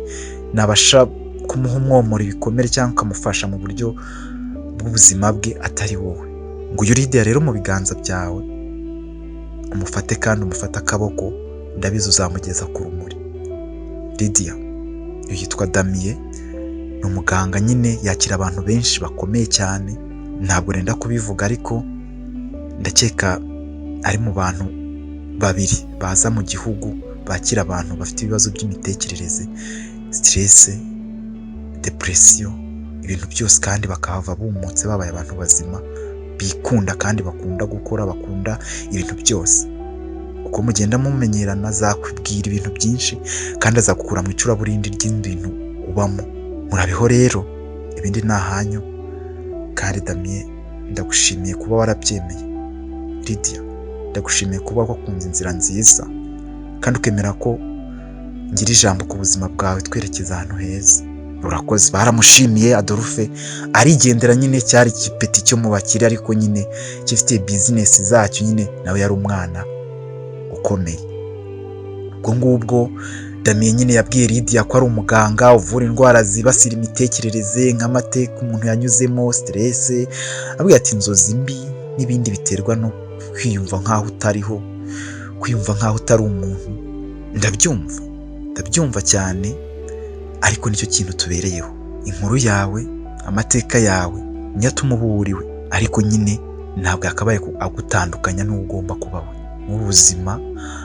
nabasha kumuha umwomora ibikomere cyangwa ukamufasha mu buryo bw'ubuzima bwe atari wowe. Nguyu Lydia rero mu biganza byawe, umufate kandi umufate akaboko, ndabizi uzamugeza ku rumuri." Lydia, uyu yitwa Damien, ni umuganga nyine, yakira abantu benshi bakomeye cyane. Ntabwo nenda kubivuga, ariko ndakeka ari mu bantu babiri baza mu gihugu bakira abantu bafite ibibazo by'imitekerereze, stress, depression, ibintu byose, kandi bakahava bumutse, babaye abantu bazima, bikunda kandi bakunda gukora, bakunda ibintu byose. Uko mugenda mumenyerana azakubwira ibintu byinshi kandi azagukura mu icuraburindi ry'ibintu ubamo. Murabeho rero, ibindi ni ahanyu. Kandi Damien, ndagushimiye kuba warabyemeye. Lydia, ndagushimiye kuba wakunze inzira nziza kandi ukemera ko ngira ijambo ku buzima bwawe, twerekeza ahantu heza. Urakoze." Baramushimiye, Adolphe arigendera. Nyine cyari igipeti cyo mu bakire, ariko nyine gifite business zacyo, nyine nawe yari umwana ukomeye. Ubwo ngubwo Damien nyine yabwiye Lydia ko ari umuganga uvura indwara zibasira imitekerereze, nk'amateka umuntu yanyuzemo, stress, abwira ati inzozi mbi n'ibindi biterwa no kwiyumva nk'aho utariho, kwiyumva nk'aho utari umuntu. Ndabyumva, ndabyumva cyane, ariko nicyo kintu tubereyeho. Inkuru yawe, amateka yawe niyo atuma uba uwo uriwe, ariko nyine ntabwo yakabaye agutandukanya n'uwo ugomba kuba we. Mu buzima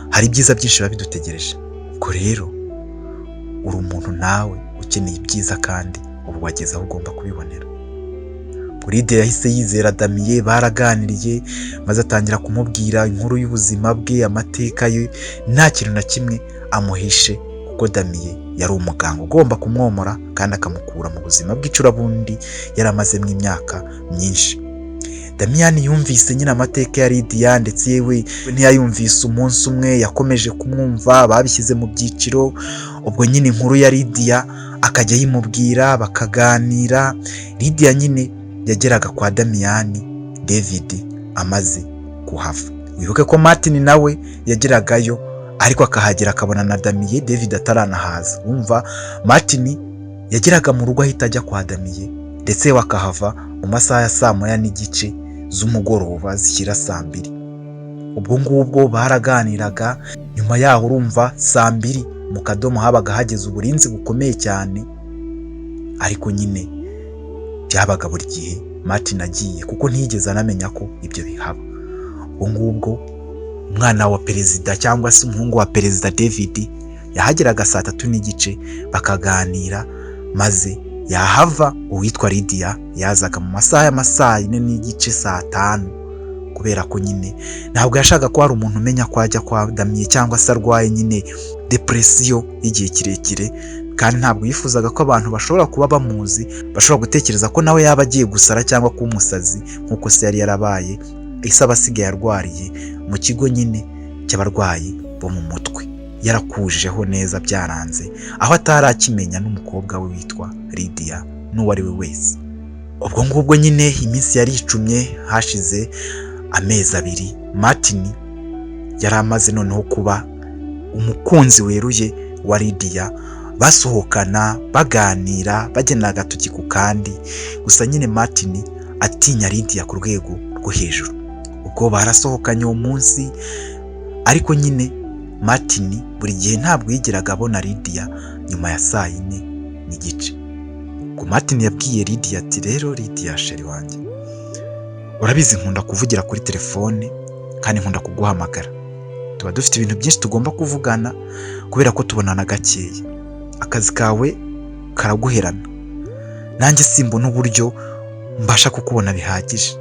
hari ibyiza byinshi biba bidutegereje. Ubwo rero uri umuntu nawe ukeneye ibyiza, kandi ubu wageze aho ugomba kubibonera. Lydia yahise yizera Damien, baraganiriye, maze atangira kumubwira inkuru y'ubuzima bwe, amateka ye, nta kintu na kimwe amuhishe, kuko Damien yari umuganga ugomba kumwomora kandi akamukura mu buzima bw'icuraburindi yari amazemo imyaka myinshi. Damien yumvise nyine amateka ya Lydia, ndetse yewe ntiyayumvise umunsi umwe, yakomeje kumwumva, babishyize mu byiciro. Ubwo nyine inkuru ya Lydia akajya ayimubwira, bakaganira. Lydia nyine yageraga kwa Damiyani David amaze kuhava. Wibuke ko Martin nawe yageragayo, ariko akahagera akabona na Damien David ataranahaza. Wumva, Martin yageraga mu rugo ahita ajya kwa Damien, ndetse we akahava mu masaha ya 1:30 z'umugoroba zishyira 2:00. Ubwo ngubwo baraganiraga. Nyuma yaho, urumva, 2:00 mu kadomo habaga hageze uburinzi bukomeye cyane, ariko nyine byabaga buri gihe Martin agiye, kuko ntiyigeze anamenya ko ibyo bihaba. Ubwo ngubwo umwana wa perezida cyangwa se umuhungu wa perezida David yahageraga 3:30, bakaganira, maze yahava uwitwa Lydia yazaga mu masaha y'ama 4:30, 5:00, kubera ko nyine ntabwo yashakaga ko hari umuntu umenya ko ajya kwa Damien cyangwa se arwaye nyine depression y'igihe kirekire, kandi ntabwo yifuzaga ko abantu bashobora kuba bamuzi bashobora gutekereza ko nawe yaba agiye gusara cyangwa kuba umusazi nk'uko se yari yarabaye. Ese aba asigaye arwariye mu kigo nyine cy'abarwayi bo mu mutwe, yarakujeho neza byaranze, aho atari akimenya n'umukobwa we witwa Lydia n'uwo ari we wese. Ubwo ngubwo nyine iminsi yari icumye, hashize amezi 2, Martin yari amaze noneho kuba umukunzi weruye wa Lydia, basohokana, baganira, bagena agatoki ku kandi. Gusa nyine Martin atinya Lydia ku rwego rwo hejuru. Ubwo barasohokanye uwo munsi, ariko nyine Martin buri gihe ntabwo yigeraga abona Lydia nyuma ya 4:30. Ubwo Martin yabwiye Lydia ati: "Rero Lydia, chérie wanjye, urabizi nkunda kuvugira kuri telefone. Kandi nkunda kuguhamagara, tuba dufite ibintu byinshi tugomba kuvugana kubera ko tubonana gakeya. Akazi kawe karaguherana, nanjye simbona uburyo mbasha kukubona bihagije.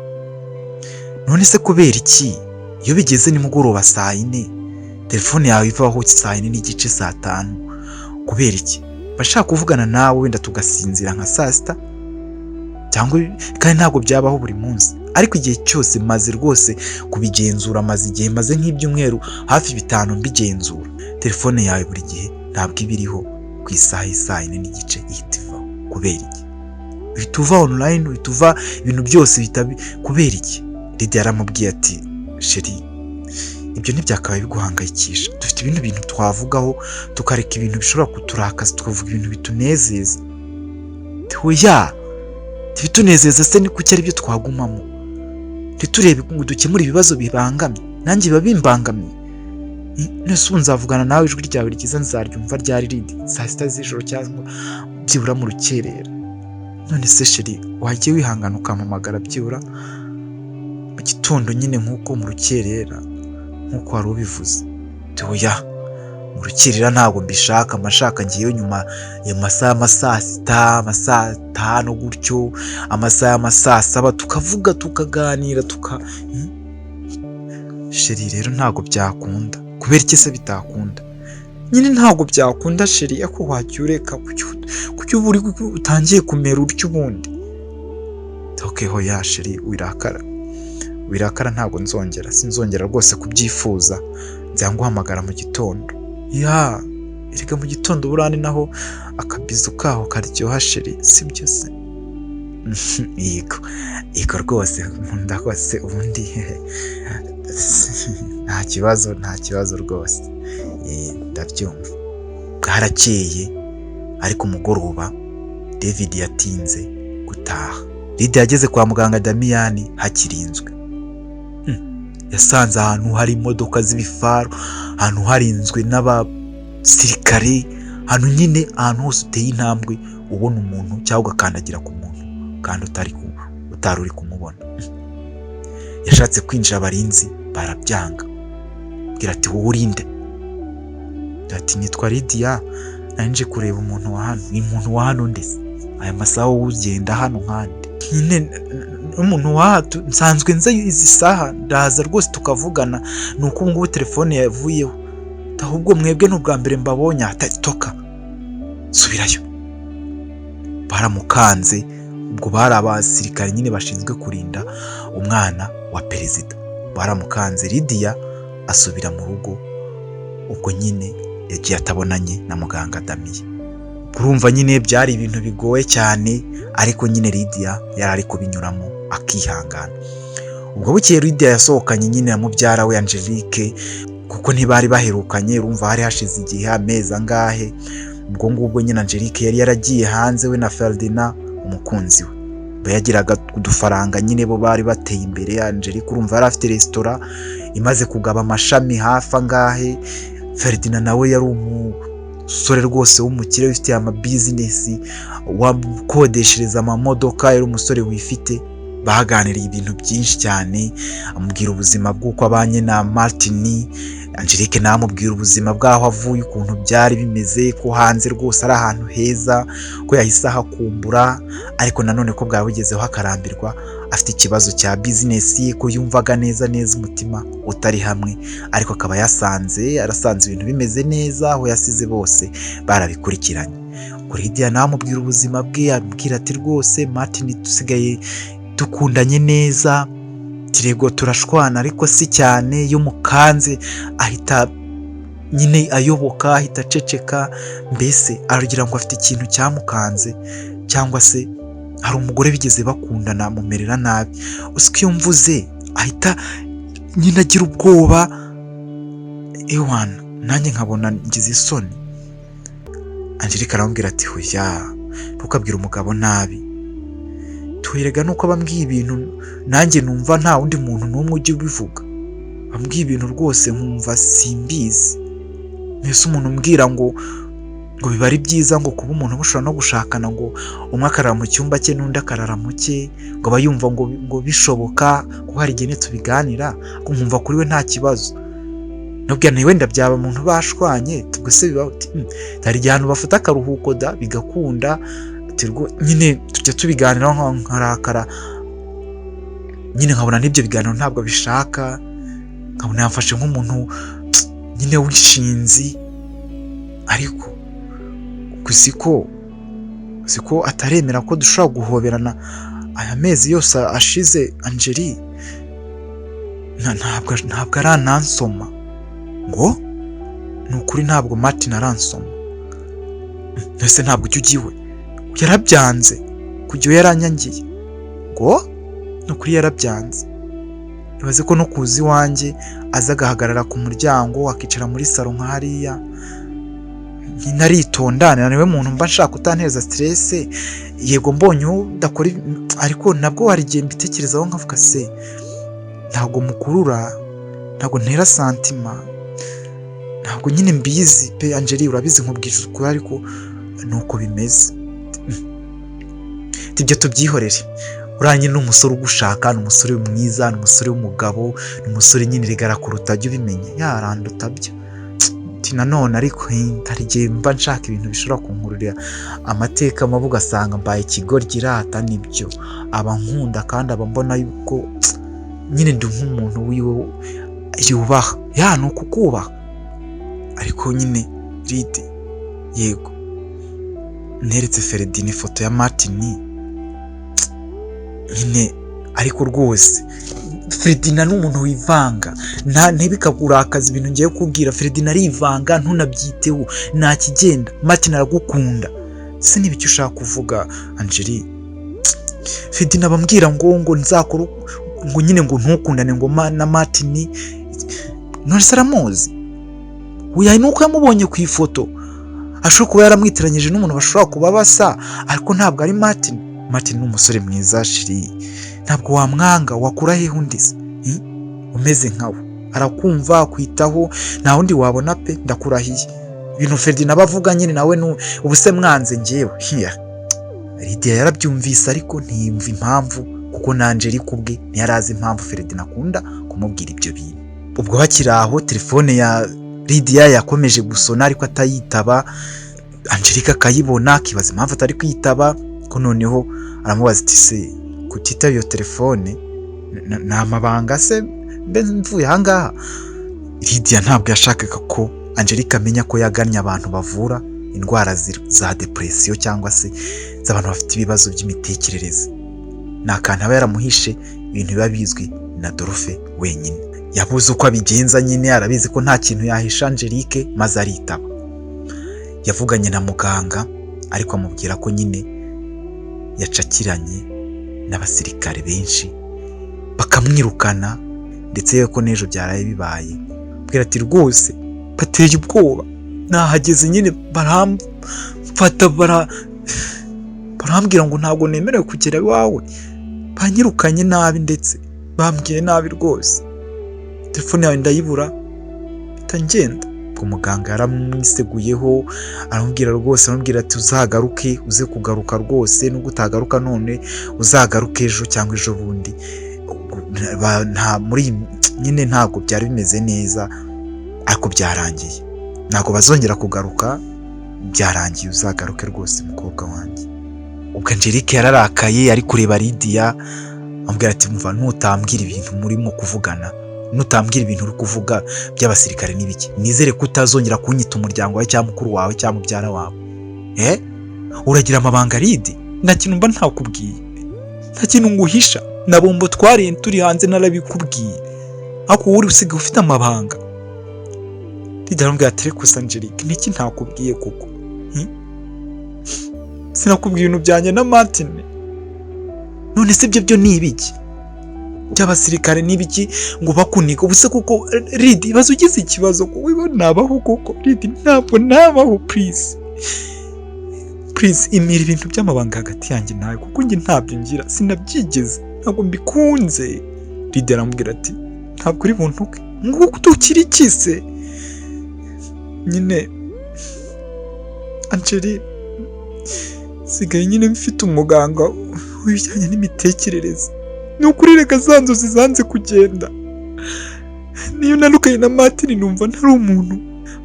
None se kubera iki iyo bigeze nimugoroba saa 4 telefone yawe ivaho saa 4:30, saa 5? Kubera iki? Bashaka kuvugana nawe, wenda tugasinzira nka saa 6 cyangwa. Kandi ntabwo byabaho buri munsi, ariko igihe cyose maze rwose kubigenzura, maze igihe, maze nk'ibyumweru hafi 5 mbigenzura, telefone yawe buri gihe ntabwo iba iriho ku isaha y'isaa 4:30, ihita ivaho. Kubera iki uhita uva online, uhita uva, ibintu byose bihita kubera iki? Lidia yaramubwiye ati: "Chéri, ibyo ntibyakabaye biguhangayikisha. Dufite ibindi bintu twavugaho, tukareka ibintu bishobora kuturakaza, tukavuga ibintu bitunezeza." Oya, ibitunezeza se ni kuki ari byo twagumamo, ntiturebe ngo dukemure ibibazo bibangamye? Nanjye biba bimbangamiye. None ubu nzavugana nawe, ijwi ryawe ryiza nzaryumva ryari rindi? Saa 6 z'ijoro cyangwa byibura mu rukerera? None se chéri, wagiye wihangana ukampamagara byibura mu gitondo nyine, nk'uko mu rukerera, nk'uko wari ubivuze?" Oya, mu rukerera ntabwo mbishaka, amashaka ngiyeyo nyuma ya masaha y'amasaa 6, amasaa 5 gutyo, amasaha y'amasaa 7, tukavuga, tukaganira, tuka. Chéri, rero ntabwo byakunda. Kubera iki se bitakunda? Nyine ntabwo byakunda chéri, ariko wajya ureka, kuki uba uri utangiye kumera utyo ubundi? Okay, hoya chéri, wirakara, wirakara, ntabwo nzongera, sinzongera rwose kubyifuza. Nzajya mu gitondo. Ya, erega mu gitondo buriya ni naho akabizu kaho karyoha chéri, sibyo se? Yego, yego rwose, nkunda rwose ubundi. Nta kibazo, nta kibazo rwose, ndabyumva. Bwarakeye, ariko umugoroba David yatinze gutaha. Lidia yageze kwa muganga Damiyani hakirinzwe. Yasanze ahantu hari imodoka z'ibifaru, ahantu harinzwe n'abasirikare, ahantu nyine, ahantu hose uteye intambwe ubona umuntu cyangwa ugakandagira ku muntu kandi utari uri kumubona. Yashatse kwinjira, abarinzi barabyanga. Bwira ati: "Wowe urinde?" Ati: "Nitwa Lidiya, nari nje kureba umuntu wa hano." "Ni umuntu wa hano ndetse aya masaha wowe ugenda hano nkande?" Nyine n'umuntu wa nsanzwe nza izi saha, ndaza rwose tukavugana, ni uko ubu ngubu telefone yavuyeho. Ahubwo mwebwe ni ubwa mbere mbabonye. Toka, subirayo. Baramukanze. Ubwo bari abasirikare nyine bashinzwe kurinda umwana wa perezida, baramukanze. Lidiya asubira mu rugo. Ubwo nyine yagiye atabonanye na muganga Damiye. Urumva nyine byari ibintu bigoye cyane, ariko nyine Lidiya yari ari kubinyuramo akihangana. Ubwo bukeye Lidiya yasohokanye nyine na mubyara we Angelique, kuko ntibari baherukanye. Urumva hari hashize igihe, amezi angahe. Ubwo ngubwo nyine Angelique yari yaragiye hanze, we na Ferdinand umukunzi we. Yagiraga udufaranga nyine, bo bari bateye imbere. Angelique urumva yari afite resitora imaze kugaba amashami hafi angahe. Ferdinand nawe yari umusore rwose w'umukire wifitiye amabizinesi, wakodeshereza amamodoka, yari umusore wifite. Baganiriye ibintu byinshi cyane, amubwira ubuzima bw'uko abanye na Martin. Angelique nawe amubwira ubuzima bw'aho avuye, ukuntu byari bimeze, ko hanze rwose ari ahantu heza, ko yahise ahakumbura, ariko nanone ko bwaba bugezeho akarambirwa, afite ikibazo cya bizinesi ye, ko yumvaga neza neza umutima utari hamwe, ariko akaba yasanze arasanze ibintu bimeze neza aho yasize bose barabikurikiranye. Kuri Lidiya nawe amubwira ubuzima bwe, amubwira ati: "Rwose Martin dusigaye dukundanye neza, tirego turashwana ariko si cyane, iyo mukanze ahita nyine ayoboka, ahita aceceka, mbese aragira ngo afite ikintu cyamukanze cyangwa se hari umugore bigeze bakundana amumerera nabi. Uzi ko iyo mvuze ahita nyine agira ubwoba, ewana nanjye nkabona ngize isoni." Angelique aramubwira ati: "Hoya, ntukabwire umugabo nabi. Tuherega nuko abambwiye ibintu nanjye numva nta wundi muntu n'umwe ujya ubivuga. Ambwiye ibintu rwose nkumva simbizi. Mbese umuntu umbwira ngo Ngo biba ari byiza ngo kuba umuntu mushobora no gushakana, ngo umwe akarara mu cyumba cye n'undi akarara mu cye, ngo aba yumva ngo bishoboka, kuko hari igihe tubiganira nkumva kuri we nta kibazo. Nubwo nti wenda byaba umuntu bashwanye, ubwo se bibaho? Ati, hari igihe abantu bafata akaruhuko da bigakunda." Ati, nyine tujya tubiganiraho nkarakara nyine, nkabona n'ibyo biganiro ntabwo abishaka, nkabona yamfashe nk'umuntu nyine w'inshinzi. Ariko ubwo siko ataremera ko dushobora guhoberana aya mezi yose ashize. Angeli, ntabwo aranansoma. Ngo ni ukuri ntabwo Martin aransoma. Ese ntabwo ujya ujya iwe? Yarabyanze kujya iwe, yaranyangiye. Ngo ni ukuri yarabyanze. Ibaze ko no kuza iwanjye aza agahagarara ku muryango, akicara muri salo nka hariya. Nyine aritonda, niwe muntu mba nshaka utanteza stress. Yego mbonye udakora ariko nabwo hari igihe mbitekerezaho nkavuga: se ntabwo mukurura, ntabwo ntera sentiment, ntabwo nyine mbizi pe. Angeli, urabizi nkubwije ukuri, ariko nuko bimeze. Ibyo tubyihorere. Uriya nyine ni umusore ugushaka, ni umusore mwiza, ni umusore w'umugabo, ni umusore nyine rigara kuruta, jya ubimenya. Yaranduta byo. Ati nanone ariko hari igihe mba nshaka ibintu bishobora kunkururira amateka mabi, ugasanga mbaye ikigoryi. Irata nibyo, aba nkunda kandi aba mbona yuko nyine ndi nk'umuntu wiwe yubaha. Ya, ni ukukubaha. Ariko nyine Lidi, yego neretse Feredina ifoto ya Martin nyine, ariko rwose Feredina ni umuntu wivanga, nta ntibikakurakaza ibintu ngiye kubwira. Feredina arivanga, ntunabyiteho, nta kigenda. Martin aragukunda. Se niba icyo ushaka kuvuga, Angeli? Feredina bambwira ngo nzakora ngo nyine ngo ntukundane ngo na Martin. None se aramuzi? Oya, ni uko yamubonye ku ifoto, ashobora kuba yaramwitiranyije n'umuntu bashobora kuba basa, ariko ntabwo ari Martin. Martin ni umusore mwiza chérie, ntabwo wamwanga. Wakura hehe undi se? Umeze nkawe, arakumva, akwitaho, nta wundi wabona pe, ndakurahiye. Ibintu Ferdinand aba avuga nyine nawe ubu se mwanze njyewe hiya? Lydia yarabyumvise ariko ntiyumva impamvu, kuko na Angelique ubwe ntiyari azi impamvu Ferdinand akunda kumubwira ibyo bintu. Ubwo bakiri aho, telefone ya Lydia yakomeje gusona ariko atayitaba. Angelique akayibona akibaza impamvu atari kwitaba, ko noneho aramubaza ati: "Se kutitaba iyo telefone ni amabanga se mbe mvuye ahangaha?" Lydia ntabwo yashakaga ko Angelique amenya ko yagannye abantu bavura indwara za depression cyangwa se z'abantu bafite ibibazo by'imitekerereze. Ni akantu aba yaramuhishe, ibintu biba bizwi na Adolphe wenyine. Yabuze uko abigenza nyine, arabizi ko nta kintu yahisha Angelique, maze aritaba. Yavuganye na muganga ariko amubwira ko nyine yacakiranye n'abasirikare benshi bakamwirukana, ndetse yewe ko n'ejo byaraye bibaye. Abwira ati: "Rwose bateye ubwoba, nahageze nyine baramfata, barambwira ngo ntabwo nemerewe kugera iwawe, banyirukanye nabi, ndetse bambwiye nabi rwose, telefone yawe ndayibura mpita ngenda." Ubwo muganga yaramwiseguyeho, aramubwira rwose, aramubwira ati: "Uzagaruke, uze kugaruka rwose, nubwo utagaruka none uzagaruke ejo cyangwa ejo bundi." Nta muri nyine ntabwo byari bimeze neza, ariko byarangiye, ntabwo bazongera kugaruka, byarangiye. Uzagaruke rwose mukobwa wanjye. Ubwo Angelique yararakaye, ari kureba Lydia, amubwira ati: "Mva, nutambwira ibintu murimo kuvugana, nutambwira ibintu uri kuvuga by'abasirikare n'ibiki, nizere ko utazongera kunyita umuryango wawe cyangwa mukuru wawe cyangwa mubyara wawe. Uragira amabanga, Lidi?" "Nta kintu mba ntakubwiye, nta kintu nguhisha. Na bombo twariye turi hanze narabikubwiye, ariko wowe uri usigaye ufite amabanga." Lydia aramubwira ati: "Ariko se Angelique, niki ntakubwiye koko? Sinakubwiye ibintu byanjye na Martin? None se ibyo byo ni ibiki?" By'abasirikare ni ibiki ngo bakuniga ubu se kuko? Lidi, ibaze ugize ikibazo kuko nabaho koko? Lidi, ntabwo nabaho. Please, please, imira ibintu by'amabanga hagati yanjye nawe, kuko njye ntabyo ngira, sinabyigeze, ntabwo mbikunze." Lidi aramubwira ati: "Ntabwo uri buntuke nguko, tukiri iki se nyine?" Angeli, sigaye nyine mfite umuganga w'ibijyanye n'imitekerereze. Ni ukuri reka za nzozi zanze kugenda. Niyo nandukanye na Martin numva ntari umuntu,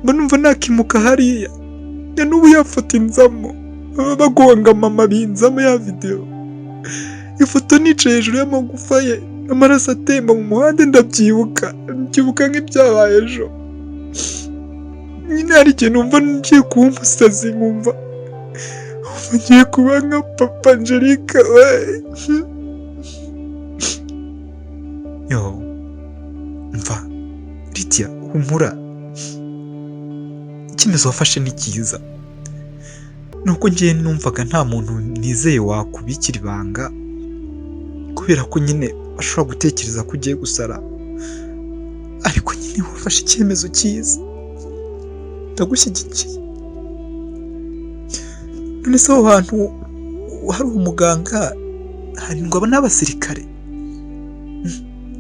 mba numva nakimuka hariya. Ya n'ubu yafata inzamo, baba bagonga mama binzamo ya video. Ifoto nicaye hejuru y'amagufa ye, amaraso atemba mu muhanda, ndabyibuka, mbyibuka nk'ibyabaye ejo. Nyine hari igihe numva ngiye kuba umusazi, nkumva ngiye kuba nka papa Angelique we. Yo, mva Lydia, humura, icyemezo wafashe ni cyiza. Nuko ngiye numvaga nta muntu nizeye wakubikira ibanga, kubera ko nyine ashobora gutekereza ko ugiye gusara, ariko nyine wafashe icyemezo cyiza, ndagushyigikiye. None se aho hantu hari umuganga harindwa n'abasirikare,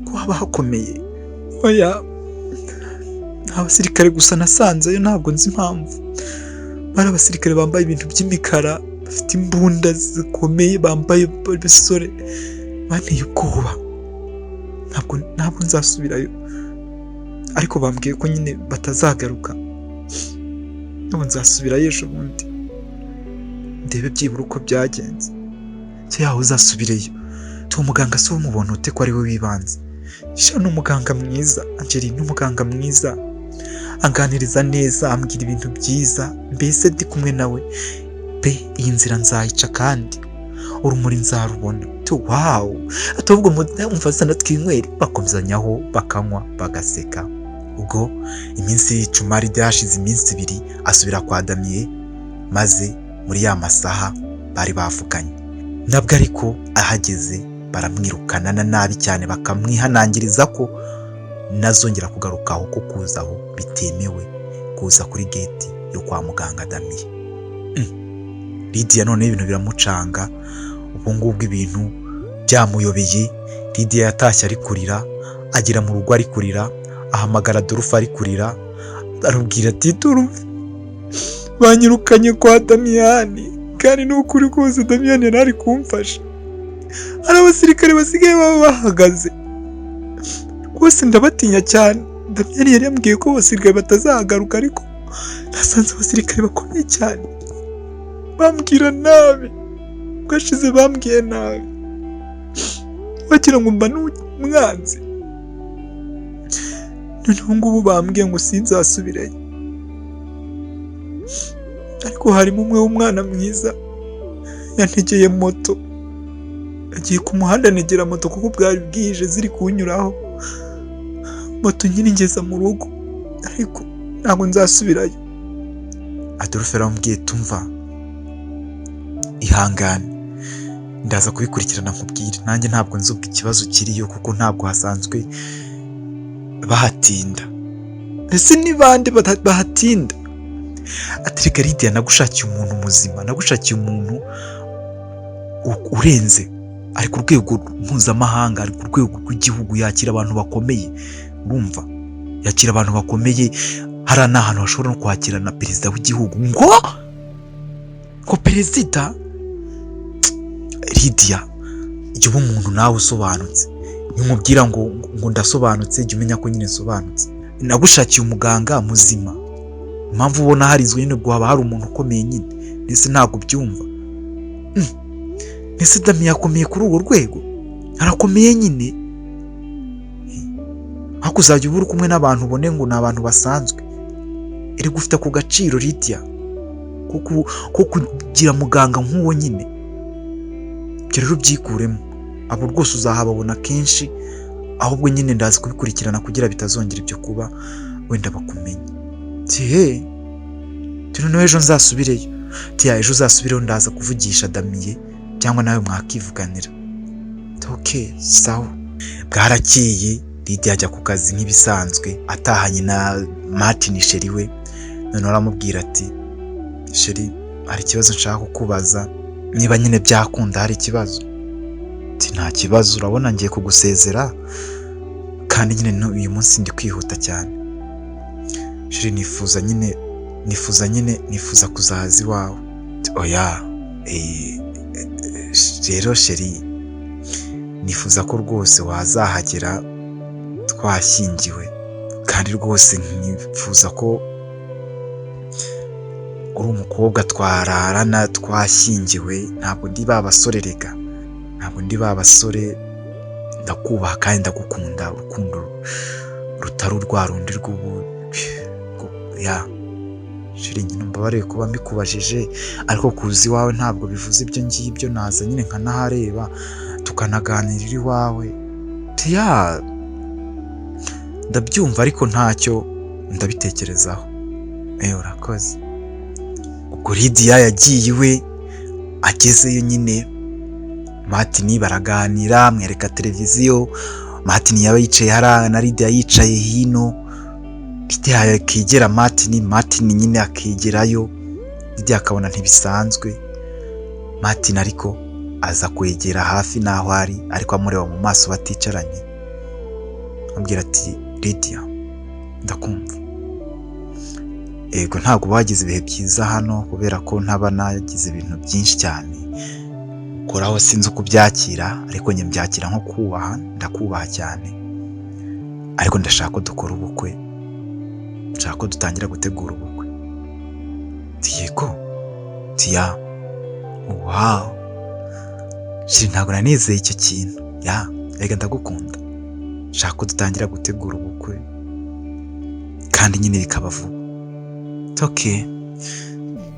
ko haba hakomeye? Oya, nta basirikare gusa nasanzeyo, ntabwo nzi impamvu. Bari abasirikare bambaye ibintu by'imikara, bafite imbunda zikomeye, bambaye ibisore, banteye ubwoba. Ntabwo nzasubirayo, ariko bambwiye ko nyine batazagaruka. Ntabwo nzasubirayo, ejo bundi ndebe byibura uko byagenze. Se yaho uzasubireyo tu muganga se umubona ute ko ari we wibanze? Sha, ni umuganga mwiza Angeli, ni umuganga mwiza, anganiriza neza, ambwira ibintu byiza, mbese ndi kumwe nawe pe, iyi nzira nzayica kandi urumuri nzarubona. Tu wow, atubwo umva sana twinywere. Bakomezanyaho bakanywa bagaseka. Ubwo iminsi y'icuma ryashize iminsi 2 asubira kwa Damiye, maze muri ya masaha bari bavuganye. Nabwo ariko ahageze baramwirukana na nabi cyane, bakamwihanangiriza ko nazongera kugaruka aho, ko kuza aho bitemewe, kuza kuri gate yo kwa muganga Damiye. Lydia noneho ibintu biramucanga, ubu ngubwo ibintu byamuyobeye. Lydia yatashye ari kurira, agera mu rugo ari kurira, ahamagara Adolphe ari kurira, arabwira ati Adolphe, banyirukanye kwa Damiyani, kandi ni ukuri kose Damiyani yari ari kumfasha. Hari abasirikare basigaye baba bahagaze rwose, ndabatinya cyane. Damiyani yari yambwiye ko abasirikare batazahagaruka, ariko nasanze abasirikare bakomeye cyane, bambwira nabi, bwashize bambwiye nabi, wagira ngo mba n'umwanzi. Noneho ngubu bambwiye ngo sinzasubireyo, ariko harimo umwe w'umwana mwiza yantegeye moto, agiye ku muhanda anegera moto kuko bwari bwije ziri kunyuraho, moto nyine ingeza mu rugo, ariko ntabwo nzasubirayo. Adolphe aramubwiye, tumva ihangane, ndaza kubikurikirana nkubwire, nanjye ntabwo nzi ubwo ikibazo kiriyo kuko ntabwo hasanzwe bahatinda. Ese ni bande bahatinda? Ati reka Lydia, nagushakiye umuntu muzima, nagushakiye umuntu urenze, ari ku rwego mpuzamahanga, ari ku rwego rw'igihugu, yakira abantu bakomeye, urumva yakira abantu bakomeye, hariya ni ahantu hashobora no kwakira na perezida w'igihugu. Ngo perezida? Lydia, jya uba umuntu nawe usobanutse, nkubwira ngo ndasobanutse, jya umenya ko nyine nsobanutse. Nagushakiye umuganga muzima, impamvu ubona harizwe nyine ubwo haba hari umuntu ukomeye nyine, ndetse ntabwo ubyumva. Ese Dami yakomeye kuri urwo rwego? Arakomeye nyine, ariko uzajya uba uri kumwe n'abantu ubone ngo ni abantu basanzwe. Erega ufite ako gaciro Lydia, ko kugira muganga nk'uwo nyine. Ibyo rero ubyikuremo, abo rwose uzahababona kenshi, ahubwo nyine ndazi kubikurikirana kugira bitazongera ibyo kuba, wenda bakumenye. Tihe noneho ejo nzasubireyo. Tiya ejo uzasubireyo, ndaza kuvugisha Damiye cyangwa nawe mwakivuganira. Okay, sawa. Bwarakeye Lydia ajya ku kazi nk'ibisanzwe, atahanye na Martin chéri we. Noneho aramubwira ati chéri, hari ikibazo nshaka kukubaza, niba nyine byakunda hari ikibazo. Ati nta kibazo, urabona ngiye kugusezera kandi nyine uyu munsi ndi kwihuta cyane. Chéri, nifuza nyine Nifuza nyine, nifuza kuzaza iwawe. Oya, rero chéri, nifuza ko rwose wazahagera twashyingiwe, kandi rwose nkifuza ko uri umukobwa twararana twashyingiwe. Ntabwo ndi ba basore rega, ntabwo ndi ba basore. Ndakubaha kandi ndagukunda urukundo rutari urwa rundi rw'ubu ya. Chéri, nyine umbabarire kuba mbikubajije, ariko kuza iwawe ntabwo bivuze ibyo ngibyo. Naza nyine nkanahareba, tukanaganirira iwawe. Ya, ndabyumva, ariko ntacyo, ndabitekerezaho. Urakoze. Ubwo Lidiya yagiye iwe. Agezeyo nyine, Martin baraganira, amwereka televiziyo. Martin yaba yicaye hariya na Lidiya yicaye hino. Lidiya akegera Martin, Martin nyine akegerayo. Lidiya akabona ntibisanzwe. Martin ariko aza kwegera hafi n'aho ari, ariko amureba mu maso baticaranye, amubwira ati: "Lidiya, ndakumva. Yego, ntabwo wagize ibihe byiza hano kubera ko ntaba nagize ibintu byinshi cyane ukoraho. Sinzi uko ubyakira, ariko njye mbyakira nko kubaha. Ndakubaha cyane, ariko ndashaka ko dukora ubukwe, nshaka ko dutangira gutegura ubukwe." Yego tiya, wow chéri, ntabwo nanizeye icyo kintu. Ya, reka, ndagukunda, nshaka ko dutangira gutegura ubukwe kandi nyine bikaba vuba. Okay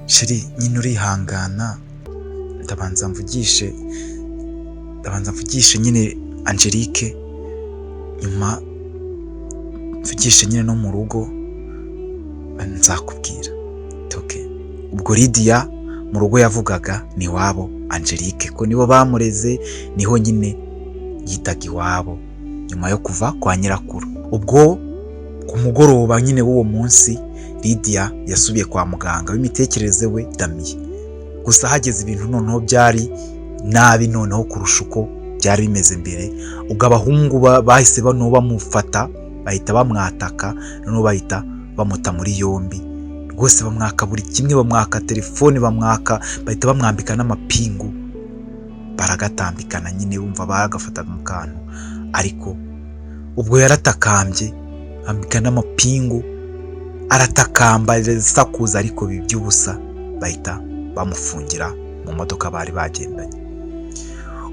chéri, nyine urihangana, ndabanza mvugishe nyine Angelique, nyuma mvugishe nyine no mu rugo, nzakubwira. Okay. Ubwo Lidiya mu rugo yavugaga ni iwabo Angelique, ko nibo bamureze, niho nyine yitaga iwabo nyuma yo kuva kwa nyirakuru. Ubwo ku mugoroba nyine w'uwo munsi, Lidiya yasubiye kwa muganga w'imitekerereze we Damiye. Gusa hageze ibintu noneho byari nabi noneho kurusha uko byari bimeze mbere. Ubwo abahungu bahise bano bamufata, bahita bamwataka, noneho bahita bamuta muri yombi rwose, bamwaka buri kimwe, bamwaka telefone, bamwaka, bahita bamwambika n'amapingu, baragatambikana nyine, bumva baragafataga mu kantu. Ariko ubwo yaratakambye, ambika n'amapingu, aratakamba, arasakuza, ariko biba iby'ubusa, bahita bamufungira mu modoka bari bagendanye.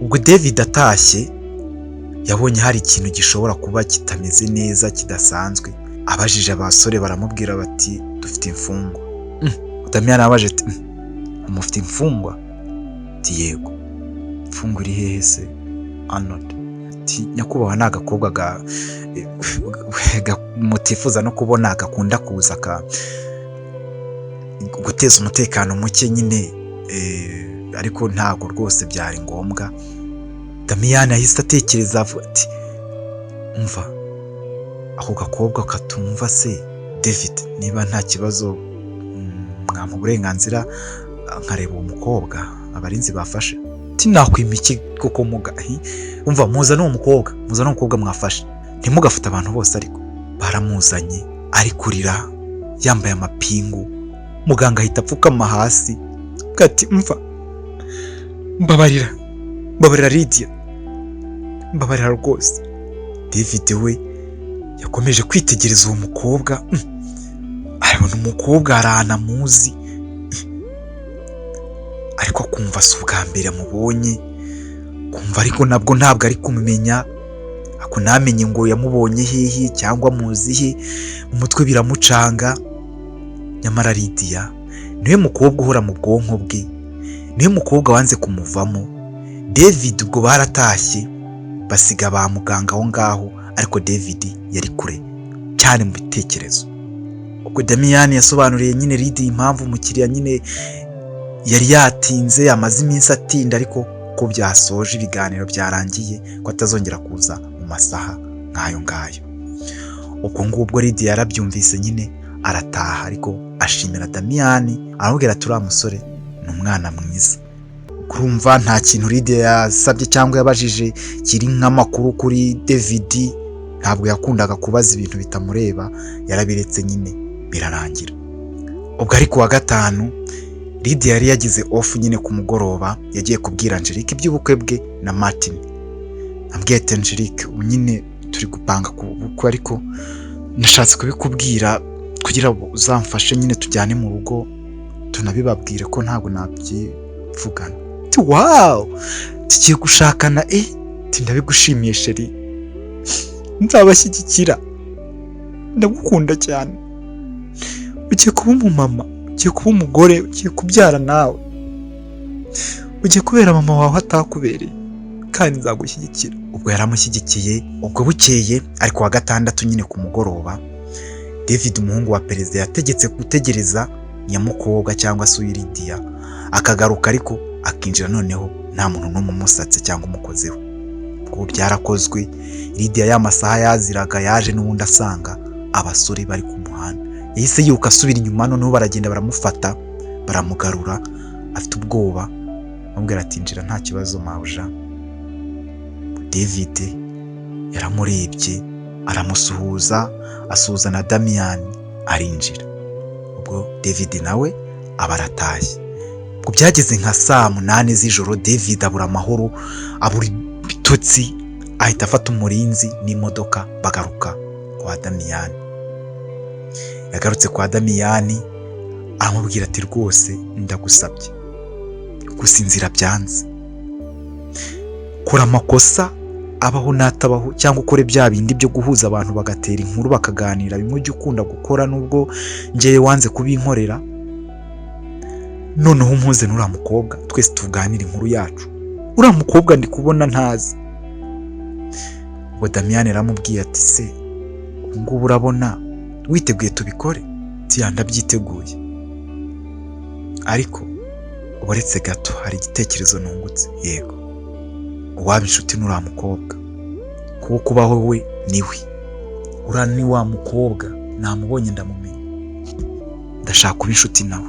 Ubwo David atashye, yabonye hari ikintu gishobora kuba kitameze neza, kidasanzwe. Abajije abasore, baramubwira bati: "Dufite imfungwa." Damian abaje ati: "Mufite imfungwa?" Ati: "Yego." "Imfungwa iri hehe se, Arnold?" Ati: "Nyakubahwa, ni agakobwa mutifuza no kubona, gakunda kuza ka guteza umutekano muke nyine, ariko ntabwo rwose byari ngombwa." Damian yahise atekereza, avuga ati: "Umva, ako gakobwa katumva se, David, niba nta kibazo mwampa uburenganzira nkareba uwo mukobwa abarinzi bafashe?" Ati: "Nakwima iki koko muga? Umva, muzane uwo mukobwa, muzane uwo mukobwa mwafashe, ntimugafate abantu bose." Ariko baramuzanye ari kurira, yambaye amapingu. Muganga ahita apfukama hasi ati: "Mva, Mbabarira, mbabarira Lidiya, mbabarira rwose." David we yakomeje kwitegereza uwo mukobwa, arabona umukobwa hari ahantu amuzi, ariko akumva si ubwa mbere amubonye, kumva ariko nabwo ntabwo ari kumumenya, ako ntamenye ngo yamubonye hehe cyangwa amuzi he. Mu mutwe biramucanga. Nyamara Lidiya niwe mukobwa uhora mu bwonko bwe, niwe mukobwa wanze kumuvamo. David ubwo baratashye, basiga ba muganga aho ngaho, ariko David yari kure cyane mu bitekerezo. Ubwo Damiyani yasobanuriye nyine Lidiya impamvu umukiriya nyine yari yatinze, amaze iminsi atinda, ariko ko byasoje, ibiganiro byarangiye, ko atazongera kuza mu masaha nk'ayo ngayo. Ubwo ngubwo Lidiya yarabyumvise nyine, arataha, ariko ashimira Damiyani, aramubwira ati: "Uriya musore ni umwana mwiza." Kurumva nta kintu Lidiya yasabye cyangwa yabajije kiri nk'amakuru kuri David. Ntabwo yakundaga kubaza ibintu bitamureba, yarabiretse nyine birarangira. Ubwo ari kuwa gatanu, Lydia yari yagize off nyine ku mugoroba, yagiye kubwira Angelique iby'ubukwe bwe na Martin. Ambwiye ati: "Angelique, ubu nyine turi gupanga ku bukwe, ariko nashatse kubikubwira kugira ngo uzamfashe nyine tujyane mu rugo tunabibabwire, ko ntabwo nabyivugana." Ati: "Wow, tugiye gushakana!" Ati: "Ndabigushimiye chéri, nzabashyigikira, ndagukunda cyane. Ugiye kuba umumama, ugiye kuba umugore, ugiye kubyara nawe, ugiye kubera mama wawe atakubereye, kandi nzagushyigikira." Ubwo yaramushyigikiye. Ubwo bukeye, ariko wa gatandatu nyine ku mugoroba, David umuhungu wa perezida yategetse gutegereza nyamukobwa cyangwa se uyu Lydia akagaruka, ariko akinjira noneho nta muntu n'umwe umusatse cyangwa umukozeho. Ubwo byarakozwe. Lydia ya masaha yaziraga yaje n'ubundi asanga abasore bari ku muhanda. Yahise yiruka asubira inyuma, noneho baragenda baramufata baramugarura afite ubwoba, amubwira ati: "Injira, nta kibazo mabuja." David yaramurebye, aramusuhuza, asuhuza na Damian, arinjira. Ubwo David nawe aba aratashye. Ubwo byageze nka saa 8 z'ijoro, David abura amahoro, abura ibitotsi, ahita afata umurinzi n'imodoka bagaruka kwa Damian. Yagarutse kwa Damian, aramubwira ati: "Rwose ndagusabye, gusinzira byanze, kora amakosa abaho n'atabaho, cyangwa ukore bya bindi byo guhuza abantu bagatera inkuru bakaganira, bimwe ujya ukunda gukora nubwo ngewe wanze kubinkorera. Noneho umpuze n'uriya mukobwa, twese tuganire inkuru yacu. Uriya mukobwa ndi kubona ntazi." Ubwo Damian yaramubwiye ati: "Se ubu ngubu urabona witeguye tubikore?" Ati: "Ndabyiteguye, ariko uretse gato hari igitekerezo nungutse." "Yego." "Uwaba inshuti n'uriya mukobwa, kuko kubaho we niwe uriya, ni wa mukobwa namubonye ndamumenya, ndashaka kuba inshuti nawe.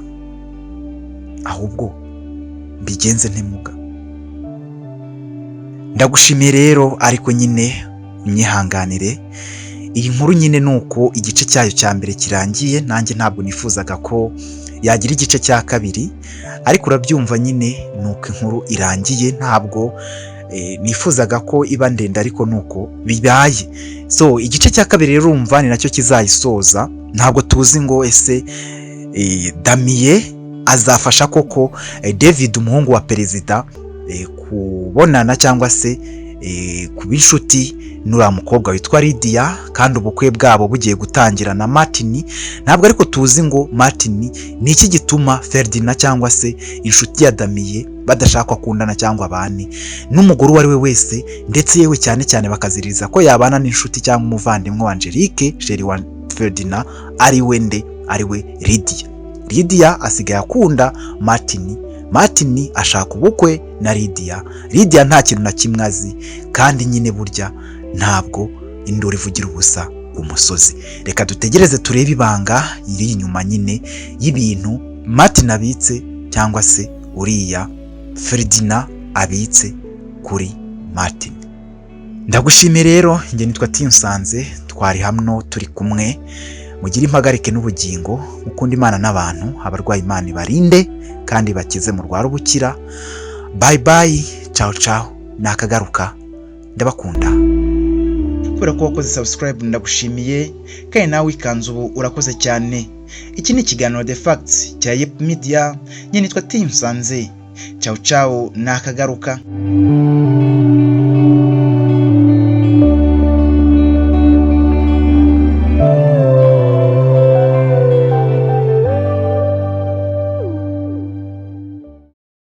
Ahubwo mbigenze ntemuga?" Ndagushimiye rero, ariko nyine unyihanganire, iyi nkuru nyine ni uko igice cyayo cya mbere kirangiye. Nanjye ntabwo nifuzaga ko yagira igice cya kabiri, ariko urabyumva nyine ni uko inkuru irangiye. Ntabwo nifuzaga ko iba ndende, ariko ni uko bibaye. So igice cya kabiri rero urumva ni nacyo kizayisoza. Ntabwo tuzi ngo ese Damiye azafasha koko David umuhungu wa perezida kubonana cyangwa se kuba inshuti n'uriya mukobwa witwa Lydia, kandi ubukwe bwabo bugiye gutangira na Martin? Ntabwo ariko tuzi ngo Martin ni iki gituma Ferdinand cyangwa se inshuti ya Damiye badashaka ko akundana cyangwa abane n'umugore uwo ari we wese, ndetse yewe cyane cyane bakaziririza ko yabana n'inshuti cyangwa umuvandimwe wa Angelique, chéri wa Ferdinand, ari we nde? Ari we Lydia. Lydia asigaye akunda Martin, Martin ashaka ubukwe na Lydia, Lydia nta kintu na kimwe azi. Kandi nyine burya ntabwo induru ivugira ubusa ku musozi. Reka dutegereze turebe ibanga riri inyuma nyine y'ibintu Martin abitse cyangwa se uriya Ferdinand abitse kuri Martin. Ndagushimiye rero, njye nitwa Tinsanze, twari hano turi kumwe. Mugire impagarike n'ubugingo, mukunda Imana n'abantu, abarwayi Imana ibarinde kandi bakize, murwara ubukira. Bye bye, ciao ciao, nakagaruka, ndabakunda. Kubera ko wakoze subscribe ndagushimiye, kandi nawe wikanze ubu urakoze cyane. Iki ni ikiganiro The Facts cya Yep Media, nyine nitwa Tinsanze. Ciao ciao, nakagaruka.